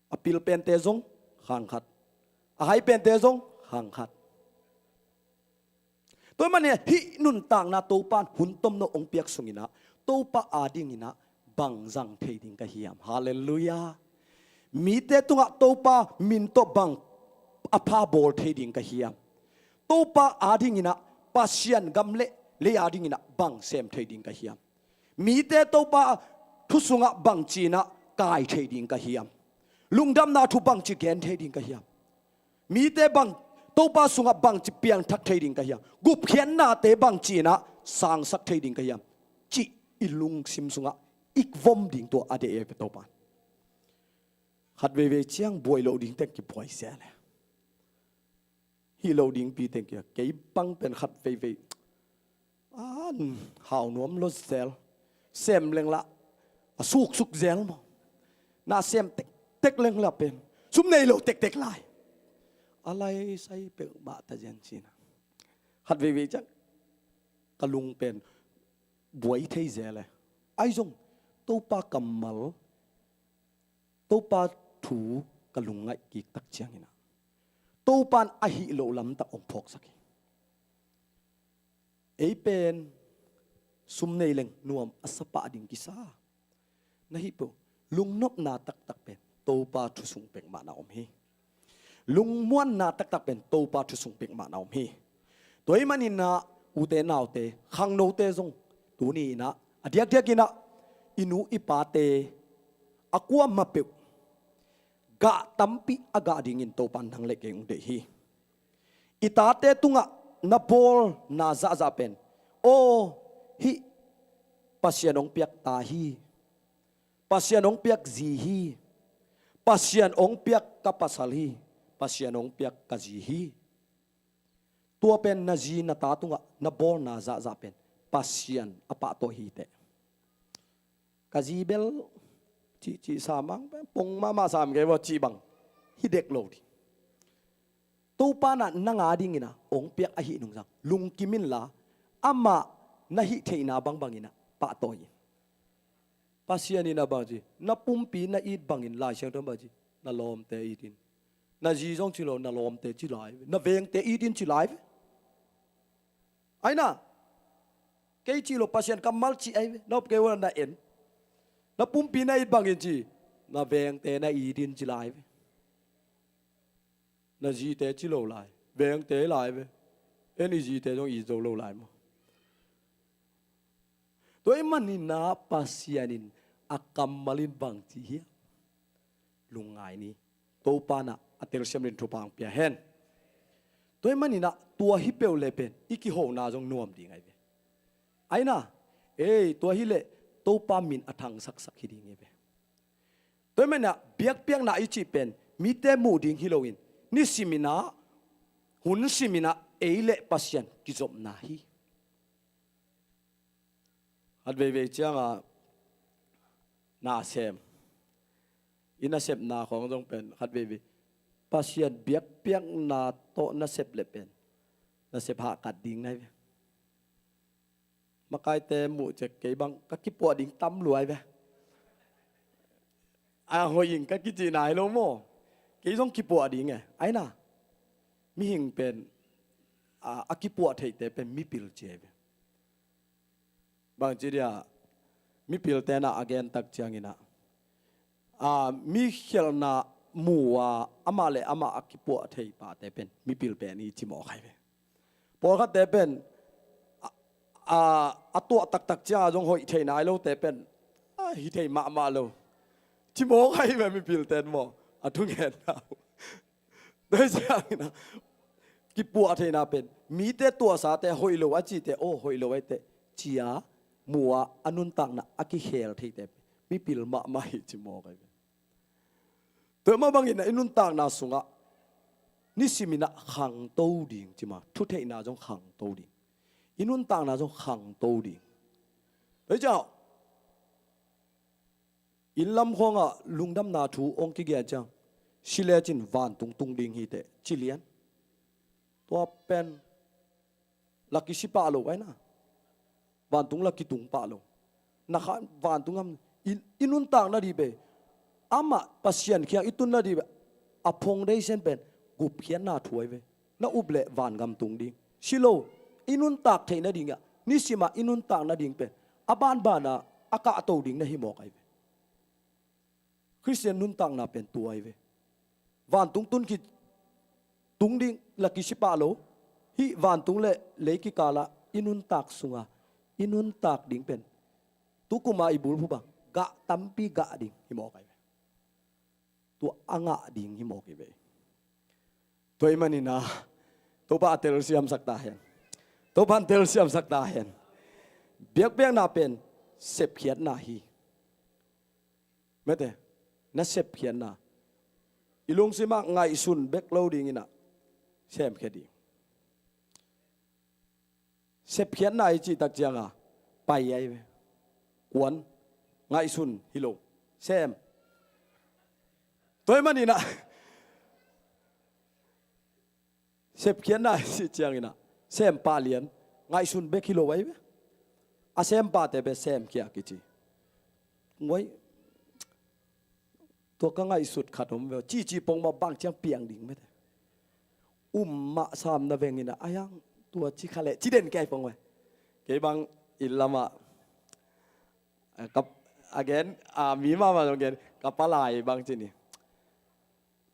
A pil pente zong khang khat, a hai pente zong khang khat. Tua ahih manin ah hih nuntakna Topa in hun tomno hong piak sungin ah Topa adingin ah bang zang thei ding ka hiam? Halleluiah. Mite tungah Topa min tawh bang a pha bawl thei ding ka hiam? Topa adingin ah, Pasian gam le lei adingin ah bang sem thei ding ka hiam? Mite Topa thu sungah bangci in ah kai thei ding ka hiam? Lungdamna thu bangci gen thei ding ka hiam? Mite bang Topa sungah bangci piangthak thei ding ka hiam? Gupkhiatnate bangci in ah sangsak thei ding ka hiam? Cih i lungsim sungah i vom ding tua a deih ahi ve Topa in. Khat veivei ciang buai loh ding teng kibuai sia le. Hih loh dingpi teng kia, kei bang pen khat veivei an hau nuam lo zel. Sem leng lah a suksuk zel maw. Na sem tektek leng lah pen sum nei lo tektek lai. A lai sai peuhmah ta zen cina. Khat veivei ciang ka lung pen buai thei zel e. Ahi zong Topa kammal, Topa thu ka lungngaih kik tak ciangin ah, Topa in a hih loh lamtak hong phawksak hi. Ei pen sum nei leng nuam a sa pah ding kisa. Na hih peuh, lungnopna taktak pen Topa thu sung peuhmah na om hi. Lungmuanna taktak pen Topa thu sung peuhmah na om hi. Tua ahih manin ah, ute naute, khangnote zong tuni in ah, a diakdiak in ah, i nu i pate a kuamah peuh gah tampi a gah dingin Topa in nang le kei hong deih hi. I tate tungah na bawlna zahzah pen, aw, hih Pasian hong piak ta hi. Pasian hong piak zi hi. Pasian hong piak ka pasal hi. Pasian hong piak ka zi hi. Tua pen na zi na ta tungah na bawlna zahzah pen Pasian a pahtawi hi teh. Ka zi bel cihcih sam ang pen pong mahmah sam kei vua cih bang hi dek lo ding. Topa in ah nang a dingin ah hong piak ahih nungzang lungkim inla, amah na hih theihna bangbangin ah pahtawi in. Pasian in ah bang ci, na pumpi na it bangin, Lai Siangtho in bang ci, na lawmte it in. Na zi zong ci lo, na lawmte ci lai ve. Na vengte it in ci lai ve. Ai na, kei ci lo, Pasian kammal ci ai ve. Na op kei uh na en. Na pumpi na it bangin ci, na vengte na it in ci lai ve. Na zite ci lo lai, vengte lai ve. En i zite zong it zo lo lai maw. Tua ahih manin ah Pasian in a kammal in bang ci hiam? Lungngai ni. Topa in ah a telsiam ding thupha hong pia hen. Tua ahih manin ah tua hi peuh le pen i kihona zong nuam ding ai ve. Ai na, ei, tua hi leh Topa min a thangsaksak hi ding hi ve. Tua ahih manin ah biakpiakna i cih pen mite muh ding hi loin, nisimin ah, hun simin ah ei le Pasian kizopna hi. Khat veivei ciangah nasem, i nasepna khawng zong pen khat veivei Pasian biakpiakna tawh nasep le pen nasep hahkat ding nai ve. Makaite muh cek kei bang ka kipuah ding tam luai ve. A hoih ing ka kici nai lo maw. Kei zong kipuah ding e. Ai na, mihing pen a, a kipuah theihte pen mipil ci ai ve. Bang ci dia, mipilte na a gen tak ciangin ah, a, mi khialhna mu a amah le amah a kipuah thei pate pen mipil pen hi ci mawk ai ve. Pawlkhatte pen a, a, a tuah taktak ciangah zong hoih thei nai lote pen a, hi thei mahmah lo ci mawk ai ve mipilten maw. A thungetna uh. Tua hi ciangin ah kipuah theihna pen mite tuahsate hoih lo a cite, aw, hoih lo ai teh ci-a mu-a a nuntakna a kikhel theite pen mipil mahmah hi ci mawk ai ve. Tua mah bangin ah i nuntakna sungah nisimin ah khangto ding ci ma, thutheihna zong khangto ding, i nuntakna zong khangto ding. Tua hi ciah, inn lam khawngah lungdamna thu hong kigen ciang, si lecin vantung tung ding hi teh ci lian. Tua pen la kisi pah lo ai na. Vantung la kitung pah lo. Na kha vantung am i, i nuntak nadih pen, amah Pasian kiang i tun nadih pen a foundation pen gupkhiatna thu ai ve. Na up leh vangam tung ding. Si lo, i nuntak theih nading ah, nisimah i nuntak nading pen a banbana a kahto ding na hi mawk ai ve. Khristian nuntakna pen tua ai ve. Vantung tun khit, tung ding la kisi pah lo. Hih vantung le lei kikalah i nuntak sunga i nuntak ding pen tukuma i bulphuh bang gah tampi gah ding hi mawk ai ve. Tua a ngah ding hi mawk ai ve. Tua ahih manin ah Topa a telsiamsak ta hen. Topa a telsiamsak ta hen. Biakpiakna pen sepkhiatna hi. Mete, na sepkhiatna. i lungsim ah ngaihsun bek lo ding in ah semkhia ding. Sepkhiatna i cih tak ciang a pai ahi ve. Kuan, ngaihsun hi lo, sem. Tua ahih manin ah sepkhiatna i cih ciangin ah sem pah lian, ngaihsun bek hi lo ahi ve. A sem pahte bek semkhia kici. Nguai, tua ka ngaihsut khat om ve, cici pongmawh bang ciang piang ding mete. Um mah sam na veng in ah, a hiang tua ci kha leh ci den kei pong ve. Kei bang inn lam ah, eh, ka, a gen, a, mi mahmah zong gen, ka palai bang ci ni.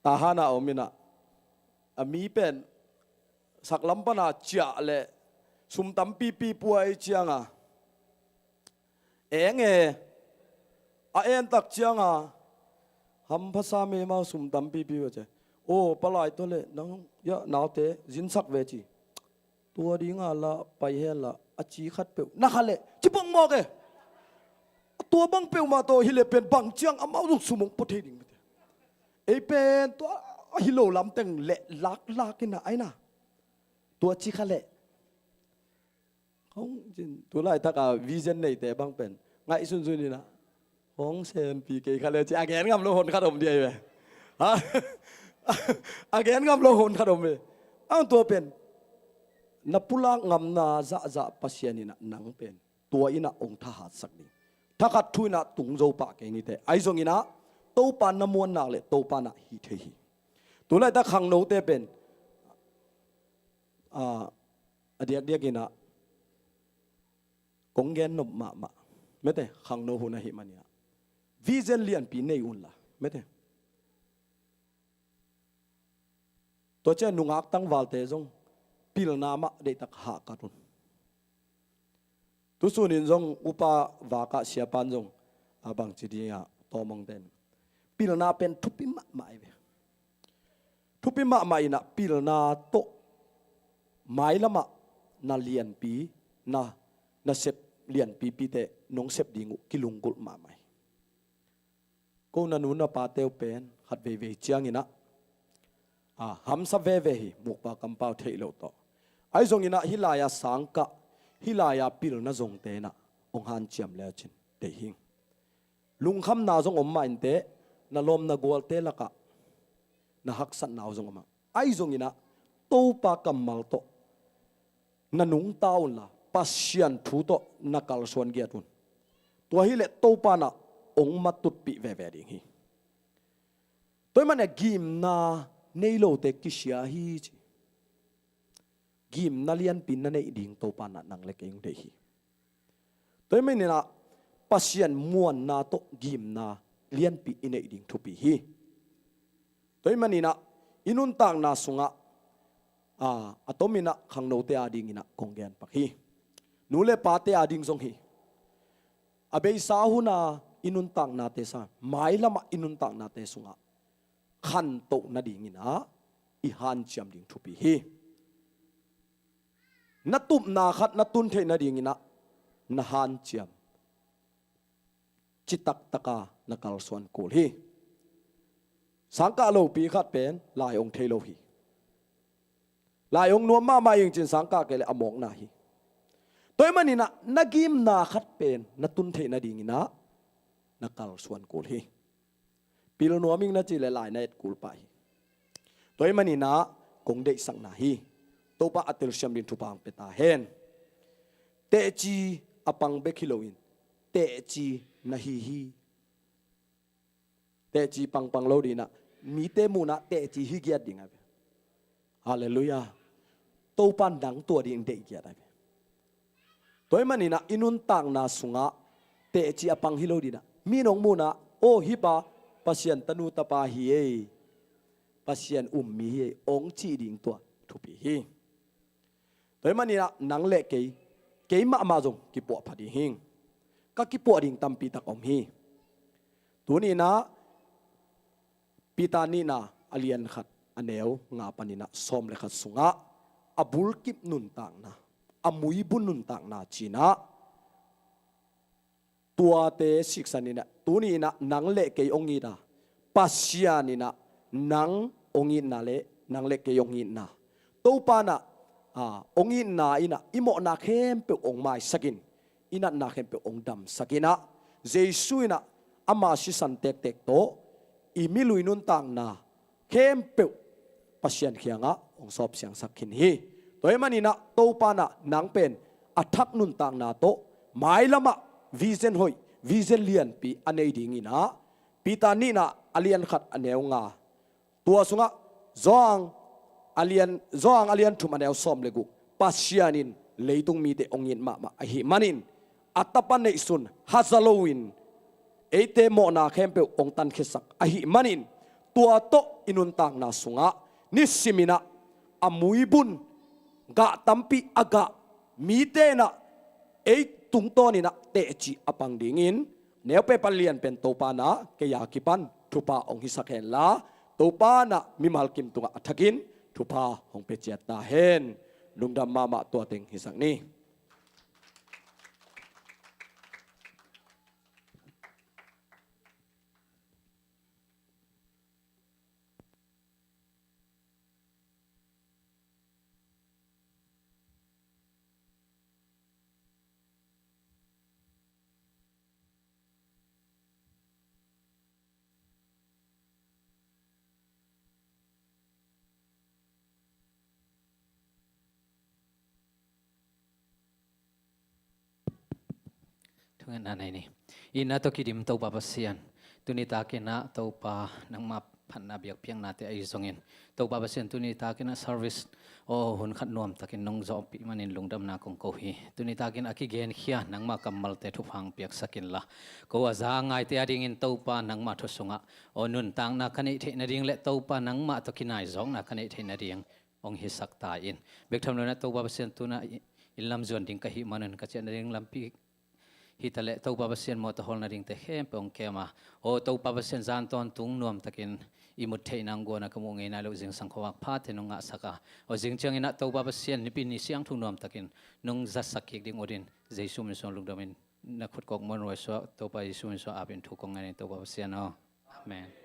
Tahan ah om in ah, a mi pen saklam pan a ciah leh sum tampipi pua i ciang a, eng e, a en tak ciang a, hampha sam e, mau sum tampipi pua ci. O, palai tua leh nang, ya, naute zinsak ve ci. Tua ding a la pai hen la, a ci khat peuh na kha leh ci pongmawh e. Tua bang peuhmah tawh hi leh pen bang ciang amau zong sum hong pua thei ding mete. Ei pen tua a hi lo lam teng leh laklak in ah, ai na, tua ci kha leh. Hong cin, tu laitak a vision neite bang pen ngaihsunsun in ah, hong sempi kei kha leh ci a gen ngam lo hon khat om ding ahi ve. Ha? A gen ngam lo hon khat om ve. Ang tua pen na pulak ngamna zahzah Pasian in ah nang pen tua in ah hong thahatsak ding, thakhat thu in ah tung zo pah kei ni teh. Ahi zongin ah Topa na muan nak leh Topa na hi thei hi. Tu laitak khangnote pen, a, a diakdiak in ah kong gen nop mahmah mete, khangno hun ahih manin ah vision lianpi nei un la mete. Tua ciang nungak tangvalte zong pilna mah deihtak hahkat un. Tusun in zong upa vak ah siapa'n zong a bangci ding a tawmawngte in pilna pen thupi mahmah ahi ve. Thupi mahmah in ah pilna tawh mailam ah na lianpi, na, na sep lianpipite nong sep ding uh kilunggulh mahmah hi. Ko na nu na pate uh pen khat veivei ciangin ah, a, hamsa veve hi, mukpa kampau theih loh tawh. Ahi zongin ah hih lai-a sangkah, hih lai-a pilna zongte in ah hong hanciam le uh cin deih hing. Lungkhamna zong om mah inteh, na lawm na gualte lakah na haksatna uh zong om mah. Ahi zongin ah Topa kammal tawh na nungta un la, Pasian thu tawh na kalsuan giat un. Tua hi leh Topa in ah hong matutpih veve ding hi. Tua ahih manin ah gimna nei lote kisia hi ci. Gimna lianpi na neih ding Topa in ah nang le kei hong deih hi. Tua ahih manin ah Pasian muanna tawh gimna lianpi i neih ding thupi hi. Tua ahih manin ah i nuntakna sungah, a, a tomin ah khangnote adingin ah kong gen pak hi. Nu le pate ading zong hi. A beisa hun a i nuntaknate sang, mailam ah i nuntaknate sungah khantoh nadingin ah i hanciam ding thupi hi. Na tupna khat na tun theih nadingin ah na hanciam citak taka na kalsuan kul hi. Sangkah lopi khat pen lai hong thei lo hi. Lai hong nuam mahmah ing cin sangkah kei leh a mawkna hi. Tua ahih manin ah na gimna khat pen na tun theih nadingin ah na kalsuan kul hi. Pil nuam ing na cih leh lai na et kul pah hi. Tua ahih manin ah kong deihsakna hi. Topa a telsiam ding thupha hong pia ta hen. Tehci a pang bek hi loin tehci na hi hi. Tehci pangpang lo ding in ah, mite muhna tehci hi giat ding a ve. Halleluiah. Topa in nang tua ding deih giat a ve. Tua ahih manin ah i nuntakna sungah tehci a pang hi lo ding in ah, mi in hong muhna, aw, hih pa Pasian tanu tapa hi ei, Pasian um mi hi ei, hong cih ding tua thupi hi. Tua ahih manin ah nang le kei, kei mahmah zong kipuah pha ding hing. Ka kipuah ding tampi tak om hi. Tuni in ah Peter nihna a lian khat a neu nga panin ah sawm le khat sungah a bulkip nuntakna, a muibu nuntakna ci-in ah tuate siksan in ah, tuni in ah nang le kei hong it a, Pasian in ah nang hong itna le nang le kei hong itna, Topa in ah, a, hong itna in ah i mawhna khempeuh hong maisak in, i natna khempeuh hong damsak in ah, Jesu in ah ama sisan tektek tawh i milui nuntakna khempeuh Pasian kiangah hong sawpsiangsak khin hi. Tua ahih manin ah Topa in ah nang pen a thak nuntakna tawh mailamah vision hoih, vision lianpi a nei dingin ah Peter nihna a lian khat a neu nga, tua sungah Johan a lian, Johan a lian thum a neu sawm le guk, Pasian in leitung mite hong it mahmah ahih manin a Tapa neihsun haza loin eite mawhna khempeuh hong tankhiasak ahih manin, tua tawh i nuntakna sungah nisimin ah a muibun gah tampi a gah mite in ah ei tungtawnin ah teci a pang dingin, neu pen pan lian pen Topa in ah kei a kipan thupha hong hisak henla, Topa in ah mimal kim tungah a thakin thupha hong pia ciat ta hen. Lungdam mahmah. Tua teng hisak ni. Thungetna nei ni. Itna tawh kidim Topa Pasian, tuni takin ah Topa nangmah phatna biakpiaknate ahi zongin, Topa Pasian, tuni takin ah service aw hun khat nuamtakin nong zawhpih manin lungdamna kong ko hi. Tuni takin a kigenkhia nangmah kammalte thupha hong piaksak inla, ko a za ngaite adingin Topa nangmah thu sungah aw nuntakna ka neih theih nading le Topa nangmah tawh kinaizawkna ka neih theih nading hong hisak ta in. Bek tham lo in ah Topa Pasian, tu-in ah i, inn lam zuan ding ka hih manun ka ciah nading lampi hi ta leh Topa Pasian, mawtaw hawlna dingte khempeuh hong kem a, aw Topa Pasian, zan tawntung nuamtakin i mut theihna hong guan a, ka muh ngei nai loh zingsang khuavak phate nong ngahsak a, aw zing ciangin ah Topa Pasian, nipi ni siangtho nuamtakin nong zatsak kik ding ut in, Jesu min suang lungdamin na khut kawk muanhuai suah, Topa Jesu min suang apin thu kong ngen in, Topa Pasian aw. Amen.